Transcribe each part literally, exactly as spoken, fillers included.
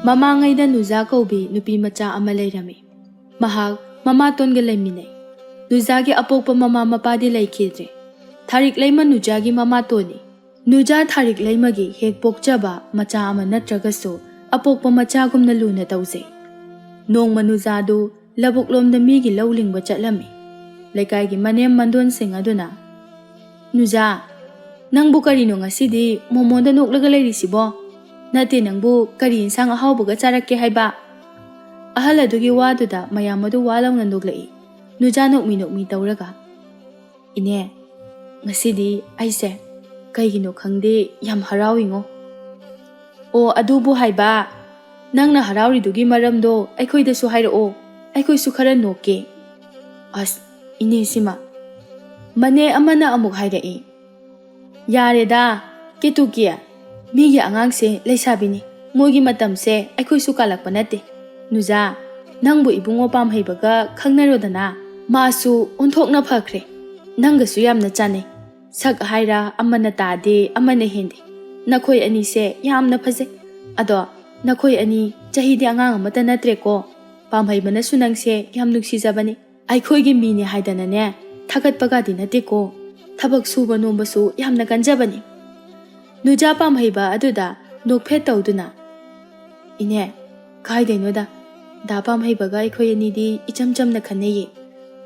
ꯃꯃꯥꯡꯉꯩꯗ ꯅꯨꯖꯥ ꯀꯧꯕꯤ ꯅꯨꯄꯤ ꯃꯆꯥ ꯑꯃ ꯂꯩꯔꯝꯃꯤ꯫ ꯃꯍꯥꯛ ꯃꯃꯥꯇꯣꯟꯒ ꯂꯩꯃꯤꯟꯅꯩ꯫ ꯅꯨꯖꯥꯒꯤ ꯑꯄꯣꯛꯄ ꯃꯃꯥ ꯃꯄꯥꯗꯤ ꯂꯩꯈꯤꯗ꯭ꯔꯦ꯫ ꯊꯥꯔꯤꯛ ꯂꯩꯃ ꯅꯨꯖꯥꯒꯤ ꯃꯃꯥꯇꯣꯟꯅꯤ꯫ ꯅꯨꯖꯥ ꯊꯥꯔꯤꯛ ꯂꯩꯃꯒꯤ ꯍꯦꯛ ꯄꯣꯛꯆꯕ ꯃꯆꯥ ꯑꯃ ꯅꯠꯇ꯭ꯔꯒꯁꯨ ꯑꯄꯣꯛꯄ ꯃꯆꯥꯒꯨꯝꯅ ꯂꯨꯅ ꯇꯧꯖꯩ꯫ ꯅꯣꯡꯃ ꯅꯨꯖꯥꯗꯨ ꯂꯧꯕꯨꯛꯂꯣꯝꯗ ꯃꯤꯒꯤ ꯂꯧ ꯂꯤꯡꯕ ꯆꯠꯂꯝꯃꯤ꯫ ꯂꯩꯀꯥꯏꯒꯤ ꯃꯅꯦꯝ ꯃꯟꯗꯣꯟꯁꯤꯡ ꯑꯗꯨꯅ, "ꯅꯨꯖꯥ, ꯅꯪꯕꯨ ꯀꯔꯤꯅꯣ ꯉꯁꯤꯗꯤ ꯃꯣꯃꯣꯟꯗ ꯅꯣꯛꯂꯒ ꯂꯩꯔꯤꯁꯤꯕꯣ? ꯅꯠꯇꯦ, ꯅꯪꯕꯨ ꯀꯔꯤ ꯏꯟꯁꯥꯡ ꯑꯍꯥꯎꯕꯒ ꯆꯥꯔꯛꯀꯦ ꯍꯥꯏꯕ?" ꯑꯍꯜ ꯑꯗꯨꯒꯤ ꯋꯥꯗꯨꯗ ꯃꯌꯥꯝ ꯑꯗꯨ ꯋꯥ ꯂꯥꯎꯅ ꯅꯣꯛꯂꯛꯏ, ꯅꯨꯖꯥ ꯅꯣꯛꯃꯤ ꯅꯣꯛꯃꯤ ꯇꯧꯔꯒ꯫ "ꯏꯅꯦ, ꯉꯁꯤꯗꯤ ꯑꯩꯁꯦ ꯀꯩꯒꯤꯅꯣ ꯈꯪꯗꯦ ꯌꯥꯝ ꯍꯔꯥꯎꯏꯉꯣ꯫" "ꯑꯣ, ꯑꯗꯨꯕꯨ ꯍꯥꯏꯕ, ꯅꯪꯅ ꯍꯔꯥꯎꯔꯤꯗꯨꯒꯤ ꯃꯔꯝꯗꯣ ꯑꯩꯈꯣꯏꯗꯁꯨ ꯍꯥꯏꯔꯛꯑꯣ, ꯑꯩꯈꯣꯏꯁꯨ ꯈꯔ ꯅꯣꯛꯀꯦ꯫" ꯑꯁ, ꯏꯅꯦ ꯁꯤꯃ꯫ ꯃꯅꯦ ꯑꯃꯅ ꯑꯃꯨꯛ ꯍꯥꯏꯔꯛꯏ, "ꯌꯥꯔꯦꯗ, ꯀꯦꯇꯨꯀꯤ, ꯃꯤꯒꯤ ꯑꯉꯥꯡꯁꯦ ꯂꯩꯁꯥꯕꯤꯅꯤ, ꯃꯣꯏꯒꯤ ꯃꯇꯝꯁꯦ ꯑꯩꯈꯣꯏꯁꯨ ꯀꯥꯜꯂꯛꯄ ꯅꯠꯇꯦ꯫ ꯅꯨꯖꯥ, ꯅꯪꯕꯨ ꯏꯕꯨꯡꯉꯣ ꯄꯥꯝꯍꯩꯕꯒ ꯈꯪꯅꯔꯣꯗꯅ, ꯃꯥꯁꯨ ꯑꯣꯟꯊꯣꯛꯅ ꯐꯈ꯭ꯔꯦ, ꯅꯪꯒꯁꯨ ꯌꯥꯝꯅ ꯆꯥꯟꯅꯩ꯫ ꯁꯛ ꯍꯥꯏꯔ ꯑꯃꯅ ꯇꯥꯗꯦ, ꯑꯃꯅ ꯍꯦꯟꯗꯦ꯫ ꯅꯈꯣꯏ ꯑꯅꯤꯁꯦ ꯌꯥꯝꯅ ꯐꯖꯩ꯫ ꯑꯗꯣ ꯅꯈꯣꯏ ꯑꯅꯤ ꯆꯍꯤꯗꯤ ꯑꯉꯥꯡ ꯑꯃꯠꯇ ꯅꯠꯇ꯭ꯔꯦꯀꯣ꯫ ꯄꯥꯝꯍꯩꯕꯅꯁꯨ ꯅꯪꯁꯦ ꯌꯥꯝ ꯅꯨꯡꯁꯤꯖꯕꯅꯤ꯫ ꯑꯩꯈꯣꯏꯒꯤ ꯃꯤꯅꯦ ꯍꯥꯏꯗꯅꯅꯦ ꯊꯥꯒꯠꯄꯒꯗꯤ ꯅꯠꯇꯦꯀꯣ꯫ ꯊꯕꯛ ꯁꯨꯕ ꯅꯣꯝꯕꯁꯨ ꯌꯥꯝꯅ ꯀꯟꯖꯕꯅꯤ꯫" ꯅꯨꯖꯥ ꯄꯥꯝꯍꯩꯕ ꯑꯗꯨꯗ ꯅꯣꯛꯐꯦꯠ ꯇꯧꯗꯨꯅ, "ꯏꯅꯦ, ꯀꯥꯏꯗꯩꯅꯣꯗ, ꯗꯥ ꯄꯥꯝꯍꯩꯕꯒ ꯑꯩꯈꯣꯏ ꯑꯅꯤꯗꯤ ꯏꯆꯝ ꯆꯝꯅ ꯈꯟꯅꯩꯌꯦ꯫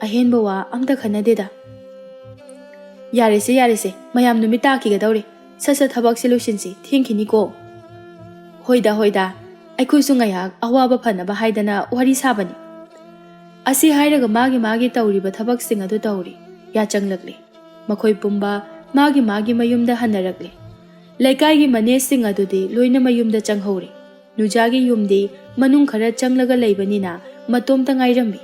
ꯑꯍꯦꯟꯕ ꯋꯥ ꯑꯝꯇ ꯈꯟꯅꯗꯦꯗ꯫" "ꯌꯥꯔꯦꯁꯦ, ꯌꯥꯔꯦꯁꯦ, ꯃꯌꯥꯝ ꯅꯨꯃꯤꯠ ꯇꯥꯈꯤꯒꯗꯧꯔꯦ꯫ ꯁꯠ ꯁꯠ ꯊꯕꯛꯁꯦ ꯂꯣꯏꯁꯤꯟꯁꯤ, ꯊꯦꯡꯈꯤꯅꯤꯀꯣ꯫" "ꯍꯣꯏꯗ, ꯍꯣꯏꯗ, ꯑꯩꯈꯣꯏꯁꯨ ꯉꯥꯏꯍꯥꯛ ꯑꯋꯥꯕ ꯐꯅꯕ ꯍꯥꯏꯗꯅ ꯋꯥꯔꯤ ꯁꯥꯕꯅꯤ꯫" ꯑꯁꯤ ꯍꯥꯏꯔꯒ ꯃꯥꯒꯤ ꯃꯥꯒꯤ ꯇꯧꯔꯤꯕ ꯊꯕꯛꯁꯤꯡ ꯑꯗꯨ ꯇꯧꯔꯤ꯫ ꯌꯥꯆꯪꯂꯛꯂꯦ꯫ ꯃꯈꯣꯏ ꯄꯨꯝꯕ ꯃꯥꯒꯤ ꯃꯥꯒꯤ ꯃꯌꯨꯝꯗ ꯍꯟꯅꯔꯛꯂꯦ꯫ ꯂꯩꯀꯥꯏꯒꯤ ꯃꯅꯦꯁꯤꯡ ꯑꯗꯨꯗꯤ ꯂꯣꯏꯅ ꯃꯌꯨꯝꯗ ꯆꯪꯍꯧꯔꯦ꯫ ꯅꯨꯖꯥꯒꯤ ꯌꯨꯝꯗꯤ ꯃꯅꯨꯡ ꯈꯔ ꯆꯪꯂꯒ ꯂꯩꯕꯅꯤꯅ ꯃꯇꯣꯝꯇ ꯉꯥꯏꯔꯝꯃꯤ꯫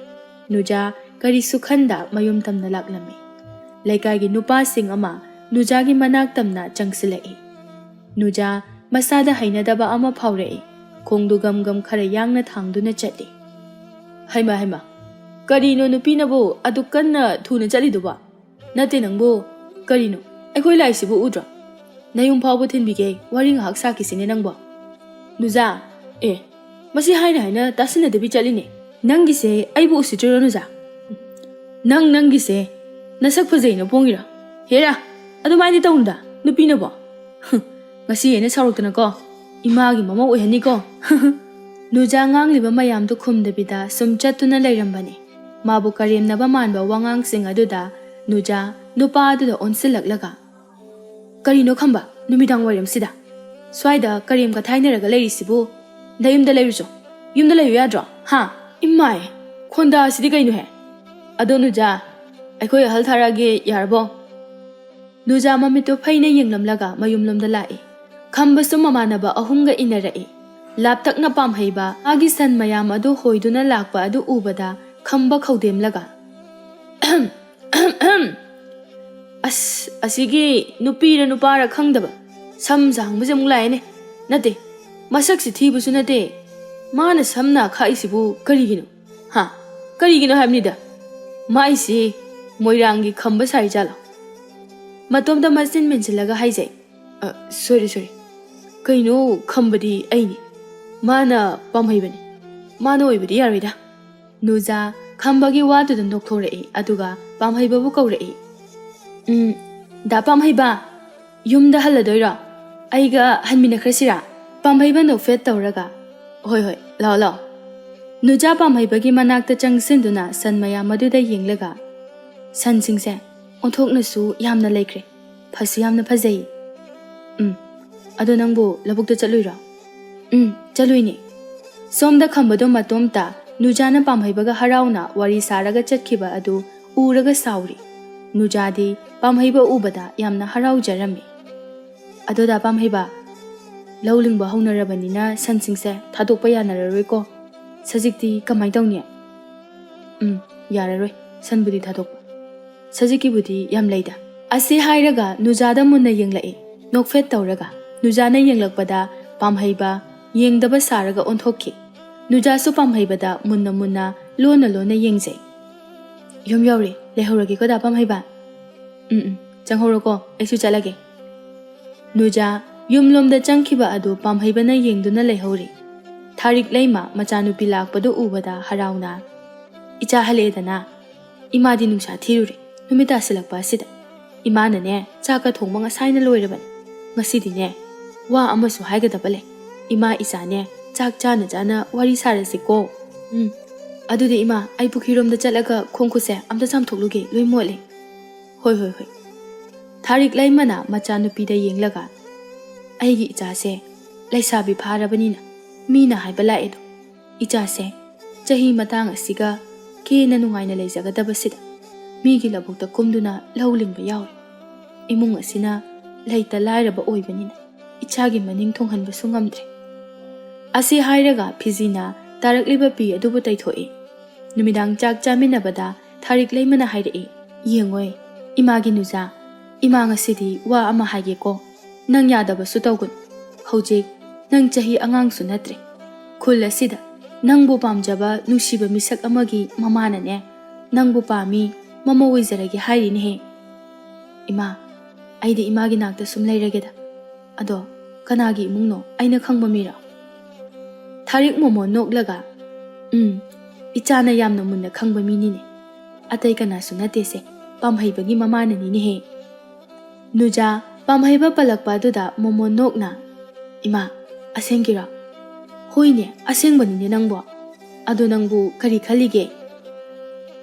ꯅꯨꯖꯥ ꯀꯔꯤꯁꯨ ꯈꯟꯗ ꯃꯌꯨꯝ ꯇꯝꯅ ꯂꯥꯛꯂꯝꯃꯤ꯫ ꯂꯩꯀꯥꯏꯒꯤ ꯅꯨꯄꯥꯁꯤꯡ ꯑꯃ ꯅꯨꯖꯥꯒꯤ ꯃꯅꯥꯛ ꯇꯝꯅ ꯆꯪꯁꯤꯜꯂꯛꯏ꯫ ꯅꯨꯖꯥ ꯃꯁꯥꯗ ꯍꯩꯅꯗꯕ ꯑꯃ ꯐꯥꯎꯔꯛꯏ꯫ ꯈꯣꯡꯗꯨ ꯒꯝ ꯒꯝ ꯈꯔ ꯌꯥꯡꯅ ꯊꯥꯡꯗꯨꯅ ꯆꯠꯂꯤ꯫ "ꯍꯩꯃ, ꯍꯩꯃ, ꯀꯔꯤꯅꯣ ꯅꯨꯄꯤꯅꯕꯨ ꯑꯗꯨꯛ ꯀꯟꯅ ꯊꯨꯅ ꯆꯠꯂꯤꯗꯨꯕꯣ? ꯅꯠꯇꯦ ꯅꯪꯕꯨ, ꯀꯔꯤꯅꯣ? ꯑꯩꯈꯣꯏ ꯂꯥꯛꯏꯁꯤꯕꯨ ꯎꯗ꯭ꯔꯣ? ꯅꯌꯨꯝ ꯐꯥꯎꯕ ꯊꯤꯟꯕꯤꯒꯦ, ꯋꯥꯔꯤ ꯉꯥꯏꯍꯥꯛ ꯁꯥꯈꯤꯁꯤꯅꯦ ꯅꯪꯕꯣ꯫" "ꯅꯨꯖꯥ, ꯑꯦ, ꯃꯁꯤ ꯍꯥꯏꯅ ꯍꯥꯏꯅ ꯇꯥꯁꯤꯟꯅꯗꯕꯤ ꯆꯠꯂꯤꯅꯦ꯫ ꯅꯪꯒꯤꯁꯦ ꯑꯩꯕꯨ ꯎꯁꯤꯠꯇ꯭ꯔꯤꯔꯣ, ꯅꯨꯖꯥ? ꯅꯪ ꯅꯪꯒꯤꯁꯦ ꯅꯁꯛ ꯐꯖꯩꯅ ꯄꯣꯡꯉꯤꯔꯣ? ꯍꯦꯔꯥ, ꯑꯗꯨꯃꯥꯏꯅꯗꯤ ꯇꯧꯅꯨꯗ, ꯅꯨꯄꯤꯅꯕꯣ꯫ ꯍꯨꯝ, ꯉꯁꯤ ꯑꯩꯅ ꯁꯥꯎꯔꯛꯇꯅꯀꯣ, ꯏꯃꯥꯒꯤ ꯃꯃꯧ ꯑꯣꯏꯍꯟꯅꯤꯀꯣ꯫ ꯅꯨꯖꯥ ꯉꯥꯡꯂꯤꯕ ꯃꯌꯥꯝꯗꯨ ꯈꯨꯝꯗꯕꯤꯗ ꯁꯨꯝ ꯆꯠꯇꯨꯅ ꯂꯩꯔꯝꯕꯅꯤ꯫ ꯃꯥꯕꯨ ꯀꯔꯦꯝꯅꯕ ꯃꯥꯟꯕ ꯋꯥꯉꯥꯡꯁꯤꯡ ꯑꯗꯨꯗ ꯅꯨꯖꯥ ꯅꯨꯄꯥ ꯑꯗꯨꯗ ꯑꯣꯟꯁꯤꯜꯂꯛꯂꯒ, "ꯀꯔꯤꯅꯣ ꯈꯝꯕ, ꯅꯨꯃꯤꯗꯥꯡ ꯋꯥꯏꯔꯝꯁꯤꯗ ꯁ꯭ꯋꯥꯏꯗ ꯀꯔꯦꯝ ꯀꯊꯥꯏꯅꯔꯒ ꯂꯩꯔꯤꯁꯤꯕꯨ? ꯅꯌꯨꯝꯗ ꯂꯩꯔꯨꯆꯣ꯫ ꯌꯨꯝꯗ ꯂꯩꯌꯨ ꯌꯥꯗ꯭ꯔꯣ? ꯍꯥ? ꯏꯃꯥꯏ, ꯈꯣꯟꯗꯥꯁꯤꯗꯤ ꯀꯩꯅꯣꯍꯦ? ꯑꯗꯣ ꯅꯨꯖꯥ, ꯑꯩꯈꯣꯏ ꯑꯍꯜ ꯊꯥꯔꯛꯑꯒꯦ, ꯌꯥꯔꯕꯣ?" ꯅꯨꯖꯥ ꯃꯃꯤꯠꯇꯨ ꯐꯩꯅ ꯌꯦꯡꯂꯝꯂꯒ ꯃꯌꯨꯝꯂꯣꯝꯗ ꯂꯥꯛꯏ꯫ ꯈꯝꯕꯁꯨ ꯃꯃꯥꯟꯅꯕ ꯑꯍꯨꯝꯒ ꯏꯟꯅꯔꯛꯏ꯫ ꯂꯥꯞꯇꯛꯅ ꯄꯥꯝꯍꯩꯕ ꯃꯥꯒꯤ ꯁꯟ ꯃꯌꯥꯝ ꯑꯗꯨ ꯍꯣꯏꯗꯨꯅ ꯂꯥꯛꯄ ꯑꯗꯨ ꯎꯕꯗ ꯈꯝꯕ ꯈꯧꯗꯦꯝꯂꯒ, "ꯑꯁ, ꯑꯁꯤꯒꯤ ꯅꯨꯄꯤꯔ ꯅꯨꯄꯥꯔ ꯈꯪꯗꯕ ꯁꯝ ꯁꯥꯡꯕꯁꯦ ꯑꯃꯨꯛ ꯂꯥꯛꯑꯦꯅꯦ꯫ ꯅꯠꯇꯦ, ꯃꯁꯛꯁꯤ ꯊꯤꯕꯁꯨ ꯅꯠꯇꯦ꯫ ꯃꯥꯅ ꯁꯝꯅ ꯈꯥꯛꯏꯁꯤꯕꯨ ꯀꯔꯤꯒꯤꯅꯣ? ꯍꯥ? ꯀꯔꯤꯒꯤꯅꯣ ꯍꯥꯏꯕꯅꯤꯗ? ꯃꯥꯏꯁꯤ ꯃꯣꯏꯔꯥꯡꯒꯤ ꯈꯝꯕ ꯁꯥꯔꯤ ꯖꯥꯠꯂꯣ?" ꯃꯇꯣꯝꯇ ꯃꯆꯤꯟ ꯃꯦꯟꯁꯤꯜꯂꯒ ꯍꯥꯏꯖꯩ꯫ "ꯑ, ꯁꯣꯔꯤ, ꯁꯣꯔꯤ꯫ ꯀꯩꯅꯣ, ꯈꯝꯕꯗꯤ ꯑꯩꯅꯤ꯫ ꯃꯥꯅ ꯄꯥꯝꯍꯩꯕꯅꯤ꯫ ꯃꯥꯅ ꯑꯣꯏꯕꯗꯤ ꯌꯥꯔꯣꯏꯗ꯫" ꯅꯨꯖꯥ ꯈꯝꯕꯒꯤ ꯋꯥꯗꯨꯗ ꯅꯣꯛꯊꯣꯔꯛꯏ, ꯑꯗꯨꯒ ꯄꯥꯝꯍꯩꯕꯕꯨ ꯀꯧꯔꯛꯏ꯫ "ꯎꯝ, ꯗꯥ ꯄꯥꯝꯍꯩꯕ, ꯌꯨꯝꯗ ꯍꯜꯂꯗꯣꯏꯔꯣ? ꯑꯩꯒ ꯍꯟꯃꯤꯟꯅꯈ꯭ꯔꯁꯤꯔꯥ?" ꯄꯥꯝꯍꯩꯕ ꯅꯣꯛꯐꯦꯠ ꯇꯧꯔꯒ, "ꯍꯣꯏ, ꯍꯣꯏ, ꯂꯥꯛꯑꯣ, ꯂꯥꯛꯑꯣ꯫" ꯅꯨꯖꯥ ꯄꯥꯝꯍꯩꯕꯒꯤ ꯃꯅꯥꯛꯇ ꯆꯪꯁꯤꯟꯗꯨꯅ ꯁꯟ ꯃꯌꯥꯝ ꯑꯗꯨꯗ ꯌꯦꯡꯂꯒ, "ꯁꯟꯁꯤꯡꯁꯦ ꯑꯣꯟꯊꯣꯛꯅꯁꯨ ꯌꯥꯝꯅ ꯂꯩꯈ꯭ꯔꯦ꯫ ꯐꯁꯨ ꯌꯥꯝꯅ ꯐꯖꯩ꯫ ꯎꯝ, ꯑꯗꯣ ꯅꯪꯕꯨ ꯂꯧꯕꯨꯛꯇ ꯆꯠꯂꯨꯏꯔꯣ?" "ꯎꯝ, ꯆꯠꯂꯨꯏꯅꯦ꯫" ꯁꯣꯝꯗ ꯈꯝꯕꯗꯣ ꯃꯇꯣꯝꯇ ꯅꯨꯖꯥꯅ ꯄꯥꯝꯍꯩꯕꯒ ꯍꯔꯥꯎꯅ ꯋꯥꯔꯤ ꯁꯥꯔꯒ ꯆꯠꯈꯤꯕ ꯑꯗꯨ ꯎꯔꯒ ꯁꯥꯎꯔꯤ꯫ ꯅꯨꯖꯥꯗꯤ ꯄꯥꯝꯍꯩꯕ ꯎꯕꯗ ꯌꯥꯝꯅ ꯍꯔꯥꯎꯖꯔꯝꯃꯤ꯫ "ꯑꯗꯣ ꯗꯥ ꯄꯥꯝꯍꯩꯕ, ꯂꯧ ꯂꯤꯡꯕ ꯍꯧꯅꯔꯕꯅꯤꯅ ꯁꯟꯁꯤꯡꯁꯦ ꯊꯥꯗꯣꯛꯄ ꯌꯥꯅꯔꯔꯣꯏꯀꯣ꯫ ꯁꯖꯤꯛꯇꯤ ꯀꯃꯥꯏ ꯇꯧꯅꯤ?" "ꯎꯝ, ꯌꯥꯔꯔꯣꯏ ꯁꯟꯕꯨꯗꯤ ꯊꯥꯗꯣꯛꯄ꯫ ꯁꯖꯤꯛꯀꯤꯕꯨꯗꯤ ꯌꯥꯝ ꯂꯩꯗ꯫" ꯑꯁꯤ ꯍꯥꯏꯔꯒ ꯅꯨꯖꯥꯗ ꯃꯨꯟꯅ ꯌꯦꯡꯂꯛꯏ, ꯅꯣꯛꯐꯦꯠ ꯇꯧꯔꯒ꯫ ꯅꯨꯖꯥꯅ ꯌꯦꯡꯂꯛꯄꯗ ꯄꯥꯝꯍꯩꯕ ꯌꯦꯡꯗꯕ ꯁꯥꯔꯒ ꯑꯣꯟꯊꯣꯛꯈꯤ꯫ ꯅꯨꯖꯥꯁꯨ ꯄꯥꯝꯍꯩꯕꯗ ꯃꯨꯟꯅ ꯃꯨꯟꯅ, ꯂꯣꯟꯅ ꯂꯣꯟꯅ ꯌꯦꯡꯖꯩ꯫ "ꯌꯨꯝ ꯌꯧꯔꯦ, ꯂꯩꯍꯧꯔꯒꯦꯀꯣ ꯗꯥ ꯄꯥꯝꯍꯩꯕ?" "ꯎꯝ, ꯎꯝ, ꯆꯪꯍꯧꯔꯣꯀꯣ, ꯑꯩꯁꯨ ꯆꯠꯂꯒꯦ꯫" ꯅꯨꯖꯥ ꯌꯨꯝꯂꯣꯝꯗ ꯆꯪꯈꯤꯕ ꯑꯗꯨ ꯄꯥꯝꯍꯩꯕꯅ ꯌꯦꯡꯗꯨꯅ ꯂꯩꯍꯧꯔꯤ꯫ ꯊꯥꯔꯤꯛ ꯂꯩꯃ ꯃꯆꯥꯅꯨꯄꯤ ꯂꯥꯛꯄꯗꯨ ꯎꯕꯗ ꯍꯔꯥꯎꯅ, "ꯏꯆꯥ ꯍꯜꯂꯛꯑꯦꯗꯅ? ꯏꯃꯥꯗꯤ ꯅꯨꯡꯁꯥ ꯊꯤꯔꯨꯔꯦ ꯅꯨꯃꯤꯠ ꯇꯥꯁꯤꯜꯂꯛꯄ ꯑꯁꯤꯗ꯫ ꯏꯃꯥꯅꯅꯦ ꯆꯥꯛꯀ ꯊꯣꯡꯕ ꯉꯁꯥꯏꯅ ꯂꯣꯏꯔꯕꯅꯤ꯫ ꯉꯁꯤꯗꯤꯅꯦ ꯋꯥ ꯑꯃꯁꯨ ꯍꯥꯏꯒꯗꯕ ꯂꯩ꯫ ꯏꯃꯥ ꯏꯆꯥꯅꯦ ꯆꯥꯛ ꯆꯥꯅ ꯆꯥꯅ ꯋꯥꯔꯤ ꯁꯥꯔꯁꯤꯀꯣ꯫ ꯎꯝ, ꯑꯗꯨꯗꯤ ꯏꯃꯥ, ꯑꯩ ꯄꯨꯈ꯭ꯔꯤꯔꯣꯝꯗ ꯆꯠꯂꯒ ꯈꯣꯡ ꯈꯨꯠꯁꯦ ꯑꯝꯇ ꯆꯥꯝꯊꯣꯛꯂꯨꯒꯦ, ꯂꯣꯏ ꯃꯣꯠꯂꯦ꯫" "ꯍꯣꯏ, ꯍꯣꯏ, ꯍꯣꯏ꯫" ꯊꯥꯔꯤꯛ ꯂꯩꯃꯅ ꯃꯆꯥꯅꯨꯄꯤꯗ ꯌꯦꯡꯂꯒ, "ꯑꯩꯒꯤ ꯏꯆꯥꯁꯦ ꯂꯩꯁꯥꯕꯤ ꯐꯥꯔꯕꯅꯤꯅ ꯃꯤꯅ ꯍꯥꯏꯕ ꯂꯥꯛꯑꯦꯗꯣ, ꯏꯆꯥꯁꯦ ꯆꯍꯤ ꯃꯇꯥꯡ ꯑꯁꯤꯒ ꯀꯦꯅ ꯅꯨꯡꯉꯥꯏꯅ ꯂꯩꯖꯒꯗꯕꯁꯤꯗ ꯃꯤꯒꯤ ꯂꯧꯕꯨꯛꯇ ꯀꯨꯝꯗꯨꯅ ꯂꯧ ꯂꯤꯡꯕ ꯌꯥꯎꯔꯤ꯫ ꯏꯃꯨꯡ ꯑꯁꯤꯅ ꯂꯩꯇ ꯂꯥꯏꯔꯕ ꯑꯣꯏꯕꯅꯤꯅ ꯏꯆꯥꯒꯤ ꯃꯅꯤꯡ ꯊꯨꯡꯍꯟꯕꯁꯨ ꯉꯝꯗ꯭ꯔꯦ꯫" ꯑꯁꯤ ꯍꯥꯏꯔꯒ ꯐꯤꯖꯤꯅ ꯇꯥꯔꯛꯂꯤꯕ ꯄꯤ ꯑꯗꯨꯕꯨ ꯇꯩꯊꯣꯛꯏ꯫ ꯅꯨꯃꯤꯗꯥꯡ ꯆꯥꯛ ꯆꯥꯃꯤꯟꯅꯕꯗ ꯊꯥꯔꯤꯛ ꯂꯩꯃꯅ ꯍꯥꯏꯔꯛꯏ, "ꯌꯦꯡꯉꯣꯏ, ꯏꯃꯥꯒꯤ ꯅꯨꯖꯥ, ꯏꯃꯥ ꯉꯁꯤꯗꯤ ꯋꯥ ꯑꯃ ꯍꯥꯏꯒꯦꯀꯣ꯫ ꯅꯪ ꯌꯥꯗꯕꯁꯨ ꯇꯧꯒꯅꯨ꯫ ꯍꯧꯖꯤꯛ ꯅꯪ ꯆꯍꯤ ꯑꯉꯥꯡꯁꯨ ꯅꯠꯇ꯭ꯔꯦ꯫ ꯈꯨꯜ ꯑꯁꯤꯗ ꯅꯪꯕꯨ ꯄꯥꯝꯖꯕ ꯅꯨꯡꯁꯤꯕ ꯃꯤꯁꯛ ꯑꯃꯒꯤ ꯃꯃꯥꯅꯅꯦ ꯅꯪꯕꯨ ꯄꯥꯝꯃꯤ, ꯃꯃꯧ ꯑꯣꯏꯖꯔꯒꯦ ꯍꯥꯏꯔꯤꯅꯦꯍꯦ꯫" "ꯏꯃꯥ, ꯑꯩꯗꯤ ꯏꯃꯥꯒꯤ ꯅꯥꯛꯇ ꯁꯨꯝ ꯂꯩꯔꯒꯦꯗ꯫ ꯑꯗꯣ ꯀꯅꯥꯒꯤ ꯏꯃꯨꯡꯅꯣ? ꯑꯩꯅ ꯈꯪꯕ ꯃꯤꯔꯣ?" ꯊꯥꯔꯤꯛ ꯃꯣꯃꯣꯟ ꯅꯣꯛꯂꯒ, "ꯎꯝ, ꯏꯆꯥꯅ ꯌꯥꯝꯅ ꯃꯨꯟꯅ ꯈꯪꯕ ꯃꯤꯅꯤꯅꯦ꯫ ꯑꯇꯩ ꯀꯅꯥꯁꯨ ꯅꯠꯇꯦꯁꯦ, ꯄꯥꯝꯍꯩꯕꯒꯤ ꯃꯃꯥꯅꯅꯤꯅꯦꯍꯦ꯫" ꯅꯨꯖꯥ ꯄꯥꯝꯍꯩꯕ ꯄꯜꯂꯛꯄ ꯑꯗꯨꯗ ꯃꯣꯃꯣꯟ ꯅꯣꯛꯅ, "ꯏꯃꯥ, ꯑꯁꯦꯡꯒꯤꯔꯣ?" "ꯍꯣꯏꯅꯦ, ꯑꯁꯦꯡꯕꯅꯤꯅꯦ ꯅꯪꯕꯣ꯫ ꯑꯗꯣ ꯅꯪꯕꯨ ꯀꯔꯤ ꯈꯜꯂꯤꯒꯦ?"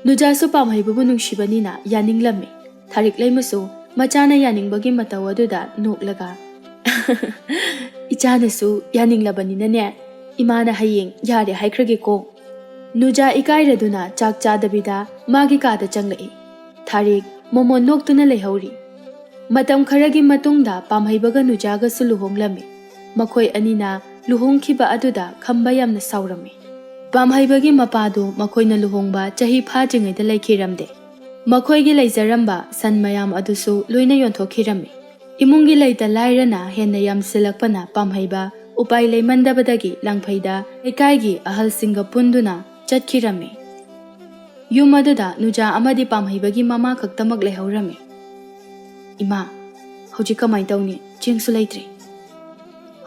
ꯅꯨꯖꯥꯁꯨ ꯄꯥꯝꯍꯩꯕꯕꯨ ꯅꯨꯡꯁꯤꯕꯅꯤꯅ ꯌꯥꯅꯤꯡꯂꯝꯃꯤ꯫ ꯊꯥꯔꯤꯛ ꯂꯩꯃꯁꯨ ꯃꯆꯥꯅ ꯌꯥꯅꯤꯡꯕꯒꯤ ꯃꯇꯧ ꯑꯗꯨꯗ ꯅꯣꯛꯂꯒ, "ꯏꯆꯥꯅꯁꯨ ꯌꯥꯅꯤꯡꯂꯕꯅꯤꯅꯅꯦ, ꯏꯃꯥꯅ ꯍꯌꯦꯡ ꯌꯥꯔꯦ ꯍꯥꯏꯈ꯭ꯔꯒꯦꯀꯣ꯫" ꯅꯨꯖꯥ ꯏꯀꯥꯏꯔꯗꯨꯅ ꯆꯥꯛ ꯆꯥꯗꯕꯤꯗ ꯃꯥꯒꯤ ꯀꯥꯗ ꯆꯪꯂꯛꯏ꯫ ꯊꯥꯔꯤꯛ ꯃꯣꯃꯣꯟ ꯅꯣꯛꯇꯨꯅ ꯂꯩꯍꯧꯔꯤ꯫ ꯃꯇꯝ ꯈꯔꯒꯤ ꯃꯇꯨꯡꯗ ꯄꯥꯝꯍꯩꯕꯒ ꯅꯨꯖꯥꯒꯁꯨ ꯂꯨꯍꯣꯡꯂꯝꯃꯤ꯫ ꯃꯈꯣꯏ ꯑꯅꯤꯅ ꯂꯨꯍꯣꯡꯈꯤꯕ ꯑꯗꯨꯗ ꯈꯝꯕ ꯌꯥꯝꯅ ꯁꯥꯎꯔꯝꯃꯤ꯫ ꯄꯥꯝꯍꯩꯕꯒꯤ ꯃꯄꯥꯗꯨ ꯃꯈꯣꯏꯅ ꯂꯨꯍꯣꯡꯕ ꯆꯍꯤ ꯐꯥꯗ꯭ꯔꯤꯉꯩꯗ ꯂꯩꯈꯤꯔꯝꯗꯦ꯫ ꯃꯈꯣꯏꯒꯤ ꯂꯩꯖꯔꯝꯕ ꯁꯟ ꯃꯌꯥꯝ ꯑꯗꯨꯁꯨ ꯂꯣꯏꯅ ꯌꯣꯟꯊꯣꯛꯈꯤꯔꯝꯃꯤ꯫ ꯏꯃꯨꯡꯒꯤ ꯂꯩꯇ ꯂꯥꯏꯔꯅ ꯍꯦꯟꯅ ꯌꯥꯝꯁꯤꯜꯂꯛꯄꯅ ꯄꯥꯝꯍꯩꯕ ꯎꯄꯥꯏ ꯂꯩꯃꯟꯗꯕꯗꯒꯤ ꯂꯪꯐꯩꯗ ꯂꯩꯀꯥꯏꯒꯤ ꯑꯍꯜꯁꯤꯡꯒ ꯄꯨꯟꯗꯨꯅ ꯆꯠꯈꯤꯔꯝꯃꯤ꯫ ꯌꯨꯝ ꯑꯗꯨꯗ ꯅꯨꯖꯥ ꯑꯃꯗꯤ ꯄꯥꯝꯍꯩꯕꯒꯤ ꯃꯃꯥ ꯈꯛꯇꯃꯛ ꯂꯩꯍꯧꯔꯝꯃꯤ꯫ "ꯏꯃꯥ, ꯍꯧꯖꯤꯛ ꯀꯃꯥꯏ ꯇꯧꯅꯤ? ꯆꯦꯡꯁꯨ ꯂꯩꯇ꯭ꯔꯦ꯫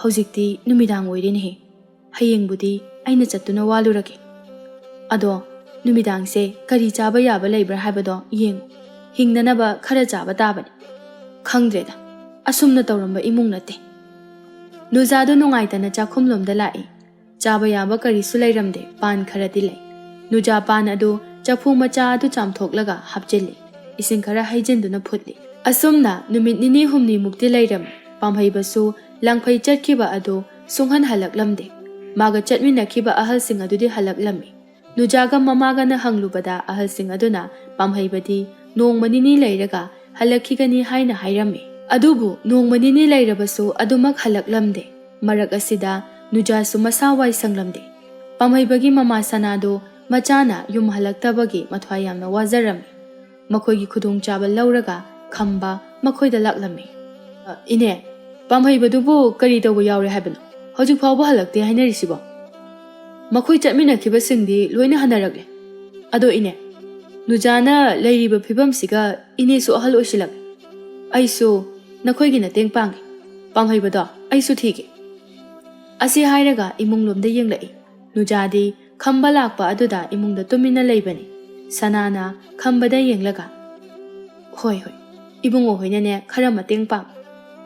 ꯍꯧꯖꯤꯛꯇꯤ ꯅꯨꯃꯤꯗꯥꯡ ꯑꯣꯏꯔꯦꯅꯦꯍꯦ꯫ ꯍꯌꯦꯡꯕꯨꯗꯤ ꯑꯩꯅ ꯆꯠꯇꯨꯅ ꯋꯥꯂꯨꯔꯒꯦ꯫ ꯑꯗꯣ ꯅꯨꯃꯤꯗꯥꯡꯁꯦ ꯀꯔꯤ ꯆꯥꯕ ꯌꯥꯕ ꯂꯩꯕ꯭ꯔꯥ ꯍꯥꯏꯕꯗꯣ ꯌꯦꯡꯉꯨ꯫ ꯍꯤꯡꯅꯅꯕ ꯈꯔ ꯆꯥꯕ ꯇꯥꯕꯅꯤ꯫ ꯈꯪꯗ꯭ꯔꯦꯗ, ꯑꯁꯨꯝꯅ ꯇꯧꯔꯝꯕ ꯏꯃꯨꯡ ꯅꯠꯇꯦ꯫ ꯅꯨꯖꯥꯗꯨ ꯅꯨꯡꯉꯥꯏꯇꯅ ꯆꯥꯛꯈꯨꯝꯂꯣꯝꯗ ꯂꯥꯛꯏ꯫ ꯆꯥꯕ ꯌꯥꯕ ꯀꯔꯤꯁꯨ ꯂꯩꯔꯝꯗꯦ, ꯄꯥꯟ ꯈꯔꯗꯤ ꯂꯩ꯫ ꯅꯨꯖꯥ ꯄꯥꯟ ꯑꯗꯨ ꯆꯐꯨ ꯃꯆꯥ ꯑꯗꯨ ꯆꯥꯝꯊꯣꯛꯂꯒ ꯍꯥꯞꯆꯤꯜꯂꯤ꯫ ꯏꯁꯤꯡ ꯈꯔ ꯍꯩꯖꯤꯟꯗꯨꯅ ꯐꯨꯠꯂꯤ꯫ ꯑꯁꯨꯝꯅ ꯅꯨꯃꯤꯠ ꯅꯤꯅꯤ ꯍꯨꯝꯅꯤꯃꯨꯛꯇꯤ ꯂꯩꯔꯝꯃꯤ꯫ ꯄꯥꯝꯍꯩꯕꯁꯨ ꯂꯪꯐꯩ ꯆꯠꯈꯤꯕ ꯑꯗꯨ ꯁꯨꯡꯍꯟꯍꯜꯂꯛꯂꯝꯗꯦ꯫ ꯃꯥꯒ ꯆꯠꯃꯤꯟꯅꯈꯤꯕ ꯑꯍꯜꯁꯤꯡ ꯑꯗꯨꯗꯤ ꯍꯜꯂꯛꯂꯝꯃꯤ꯫ ꯅꯨꯖꯥꯒ ꯃꯃꯥꯒꯅ ꯍꯪꯂꯨꯕꯗ ꯑꯍꯜꯁꯤꯡ ꯑꯗꯨꯅ ꯄꯥꯝꯍꯩꯕꯗꯤ ꯅꯣꯡꯃ ꯅꯤꯅꯤ ꯂꯩꯔꯒ ꯍꯜꯂꯛꯈꯤꯒꯅꯤ ꯍꯥꯏꯅ ꯍꯥꯏꯔꯝꯃꯤ꯫ ꯑꯗꯨꯕꯨ ꯅꯣꯡꯃ ꯅꯤꯅꯤ ꯂꯩꯔꯕꯁꯨ ꯑꯗꯨꯃꯛ ꯍꯜꯂꯛꯂꯝꯗꯦ꯫ ꯃꯔꯛ ꯑꯁꯤꯗ ꯅꯨꯖꯥꯁꯨ ꯃꯁꯥ ꯋꯥꯏ ꯁꯪꯂꯝꯗꯦ꯫ ꯄꯥꯝꯍꯩꯕꯒꯤ ꯃꯃꯥ ꯁꯅꯥꯗꯨ ꯃꯆꯥꯅ ꯌꯨꯝ ꯍꯜꯂꯛꯇꯕꯒꯤ ꯃꯊ꯭ꯋꯥꯏ ꯌꯥꯝꯅ ꯋꯥꯖꯔꯝꯃꯤ꯫ ꯃꯈꯣꯏꯒꯤ ꯈꯨꯗꯣꯡꯆꯥꯕ ꯂꯧꯔꯒ ꯈꯝꯕ ꯃꯈꯣꯏꯗ ꯂꯥꯛꯂꯝꯃꯤ꯫ "ꯑ, ꯏꯅꯦ, ꯄꯥꯝꯍꯩꯕꯗꯨꯕꯨ ꯀꯔꯤ ꯇꯧꯕ ꯌꯥꯎꯔꯦ ꯍꯥꯏꯕꯅꯣ? ꯍꯧꯖꯤꯛ ꯐꯥꯎꯕ ꯍꯜꯂꯛꯇꯦ ꯍꯥꯏꯅꯔꯤꯁꯤꯕꯣ?" "ꯃꯈꯣꯏ ꯆꯠꯃꯤꯟꯅꯈꯤꯕꯁꯤꯡꯗꯤ ꯂꯣꯏꯅ ꯍꯟꯅꯔꯛꯂꯦ꯫ ꯑꯗꯣ ꯏꯅꯦ, ꯅꯨꯖꯥꯅ ꯂꯩꯔꯤꯕ ꯐꯤꯕꯝꯁꯤꯒ ꯏꯅꯦꯁꯨ ꯑꯍꯜ ꯑꯣꯏꯁꯤꯜꯂꯛꯂꯦ꯫ ꯑꯩꯁꯨ ꯅꯈꯣꯏꯒꯤ ꯃꯇꯦꯡ ꯄꯥꯡꯒꯦ꯫ ꯄꯥꯝꯍꯩꯕꯗꯣ ꯑꯩꯁꯨ ꯊꯤꯒꯦ꯫" ꯑꯁꯤ ꯍꯥꯏꯔꯒ ꯏꯃꯨꯡꯂꯣꯝꯗ ꯌꯦꯡꯂꯛꯏ꯫ ꯅꯨꯖꯥꯗꯤ ꯈꯝꯕ ꯂꯥꯛꯄ ꯑꯗꯨꯗ ꯏꯃꯨꯡꯗ ꯇꯨꯃꯤꯟꯅ ꯂꯩꯕꯅꯤ꯫ ꯁꯅꯥꯅ ꯈꯝꯕꯗ ꯌꯦꯡꯂꯒ, "ꯍꯣꯏ, ꯍꯣꯏ, ꯏꯕꯨꯡꯉꯣ ꯍꯣꯏꯅꯅꯦ ꯈꯔ ꯃꯇꯦꯡ ꯄꯥꯡ꯫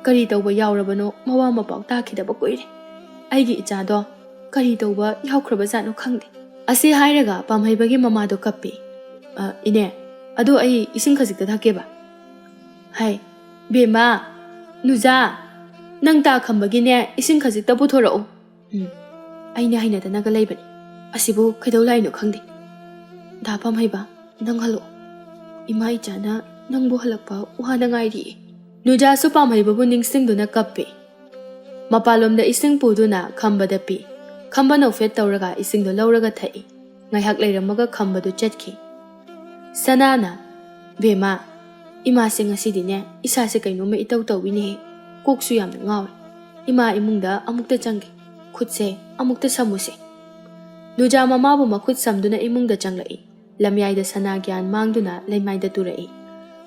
ꯀꯔꯤ ꯇꯧꯕ ꯌꯥꯎꯔꯕꯅꯣ, ꯃꯋꯥ ꯃꯄꯥꯎ ꯇꯥꯈꯤꯗꯕ ꯀꯨꯏꯔꯦ꯫ ꯑꯩꯒꯤ ꯏꯆꯥꯗꯣ ꯀꯔꯤ ꯇꯧꯕ ꯌꯥꯎꯈ꯭ꯔꯕꯖꯥꯠꯅꯣ ꯈꯪꯗꯦ꯫" ꯑꯁꯤ ꯍꯥꯏꯔꯒ ꯄꯥꯝꯍꯩꯕꯒꯤ ꯃꯃꯥꯗꯣ ꯀꯞꯄꯤ꯫ "ꯑ, ꯏꯅꯦ, ꯑꯗꯣ ꯑꯩ ꯏꯁꯤꯡ ꯈꯖꯤꯛꯇ ꯊꯛꯀꯦꯕ꯫" "ꯍꯥꯏ, ꯕꯦꯝꯃ, ꯅꯨꯖꯥ, ꯅꯪ ꯇꯥ ꯈꯝꯕꯒꯤꯅꯦ ꯏꯁꯤꯡ ꯈꯖꯤꯛꯇ ꯄꯨꯊꯣꯔꯛꯎ꯫" "ꯎꯝ, ꯑꯩꯅ ꯍꯩꯅꯗꯅꯒ ꯂꯩꯕꯅꯤ꯫ ꯑꯁꯤꯕꯨ ꯀꯩꯗꯧ ꯂꯥꯛꯏꯅꯣ ꯈꯪꯗꯦ꯫ ꯗꯥ ꯄꯥꯝꯍꯩꯕ, ꯅꯪ ꯍꯜꯂꯛꯑꯣ꯫ ꯏꯃꯥ ꯏꯆꯥꯅ ꯅꯪꯕꯨ ꯍꯜꯂꯛꯄ ꯋꯥꯅ ꯉꯥꯏꯔꯤꯌꯦ꯫" ꯅꯨꯖꯥꯁꯨ ꯄꯥꯝꯍꯩꯕꯕꯨ ꯅꯤꯡꯁꯤꯡꯗꯨꯅ ꯀꯞꯄꯤ꯫ ꯃꯄꯥꯟꯂꯣꯝꯗ ꯏꯁꯤꯡ ꯄꯨꯗꯨꯅ ꯈꯝꯕꯗ ꯄꯤ꯫ ꯈꯝꯕ ꯅꯣꯛꯐꯦꯠ ꯇꯧꯔꯒ ꯏꯁꯤꯡꯗꯣ ꯂꯧꯔꯒ ꯊꯛꯏ꯫ ꯉꯥꯏꯍꯥꯛ ꯂꯩꯔꯝꯃꯒ ꯈꯝꯕꯗꯨ ꯆꯠꯈꯤ꯫ ꯁꯅꯥꯅ, "ꯕꯦꯝꯃ, ꯏꯃꯥꯁꯦ ꯉꯁꯤꯗꯤꯅꯦ ꯏꯁꯥꯁꯦ ꯀꯩꯅꯣꯝꯃ ꯏꯇꯧ ꯇꯧꯏꯅꯦꯍꯦ꯫ ꯀꯣꯛꯁꯨ ꯌꯥꯝꯅ ꯉꯥꯎꯔꯦ꯫ ꯏꯃꯥ ꯏꯃꯨꯡꯗ ꯑꯃꯨꯛꯇ ꯆꯪꯒꯦ꯫ ꯈꯨꯠꯁꯦ ꯑꯃꯨꯛꯇ ꯁꯝꯃꯨꯁꯦ꯫" ꯅꯨꯖꯥ ꯃꯃꯥꯕꯨ ꯃꯈꯨꯠ ꯁꯝꯗꯨꯅ ꯏꯃꯨꯡꯗ ꯆꯪꯂꯛꯏ꯫ ꯂꯝꯌꯥꯏꯗ ꯁꯅꯥ ꯒ꯭ꯌꯥꯟ ꯃꯥꯡꯗꯨꯅ ꯂꯩꯃꯥꯏꯗ ꯇꯨꯔꯛꯏ꯫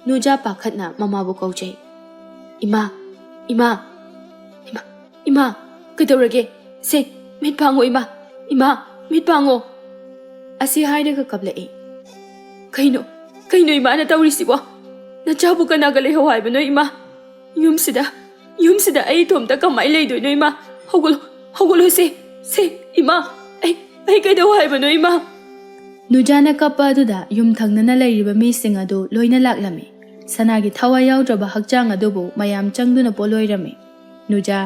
ꯅꯨꯖꯥ ꯄꯥꯈꯠꯅ ꯃꯃꯥꯕꯨ ꯀꯧꯖꯩ꯫ "ꯏꯃꯥ, ꯏꯃꯥ, ꯏꯃꯥ, ꯏꯃꯥ, ꯀꯩꯗꯧꯔꯒꯦ? ꯁꯦ, ꯃꯤꯠ ꯄꯥꯡꯉꯣ ꯏꯃꯥ, ꯏꯃꯥ, ꯃꯤꯠ ꯄꯥꯡꯉꯣ!" ꯑꯁꯤ ꯍꯥꯏꯔꯒ ꯀꯞꯂꯛꯏ꯫ "ꯀꯩꯅꯣ, ꯀꯩꯅꯣ ꯏꯃꯥꯅ ꯇꯧꯔꯤꯁꯤꯕꯣ? ꯅꯆꯥꯕꯨ ꯀꯅꯥꯒ ꯂꯩꯍꯧ ꯍꯥꯏꯕꯅꯣ ꯏꯃꯥ? ꯌꯨꯝꯁꯤꯗ, ꯌꯨꯝꯁꯤꯗ ꯑꯩ ꯏꯇꯣꯝꯇ ꯀꯃꯥꯏꯅ ꯂꯩꯗꯣꯏꯅꯣ ꯏꯃꯥ? ꯍꯧꯒꯠꯂꯣ, ꯍꯧꯒꯠꯂꯣ ꯁꯦ, ꯁꯦ, ꯏꯃꯥ, ꯑꯩ, ꯑꯩ ꯀꯩꯗꯧ ꯍꯥꯏꯕꯅꯣ ꯏꯃꯥ?" ꯅꯨꯖꯥꯅ ꯀꯞꯄ ꯑꯗꯨꯗ ꯌꯨꯝ ꯊꯪꯅꯅ ꯂꯩꯔꯤꯕ ꯃꯤꯁꯤꯡ ꯑꯗꯨ ꯂꯣꯏꯅ ꯂꯥꯛꯂꯝꯃꯤ꯫ ꯁꯅꯥꯒꯤ ꯊꯋꯥꯏ ꯌꯥꯎꯗ꯭ꯔꯕ ꯍꯛꯆꯥꯡ ꯑꯗꯨꯕꯨ ꯃꯌꯥꯝ ꯆꯪꯗꯨꯅ ꯄꯣꯠꯂꯣꯏꯔꯝꯃꯤ꯫ ꯅꯨꯖꯥ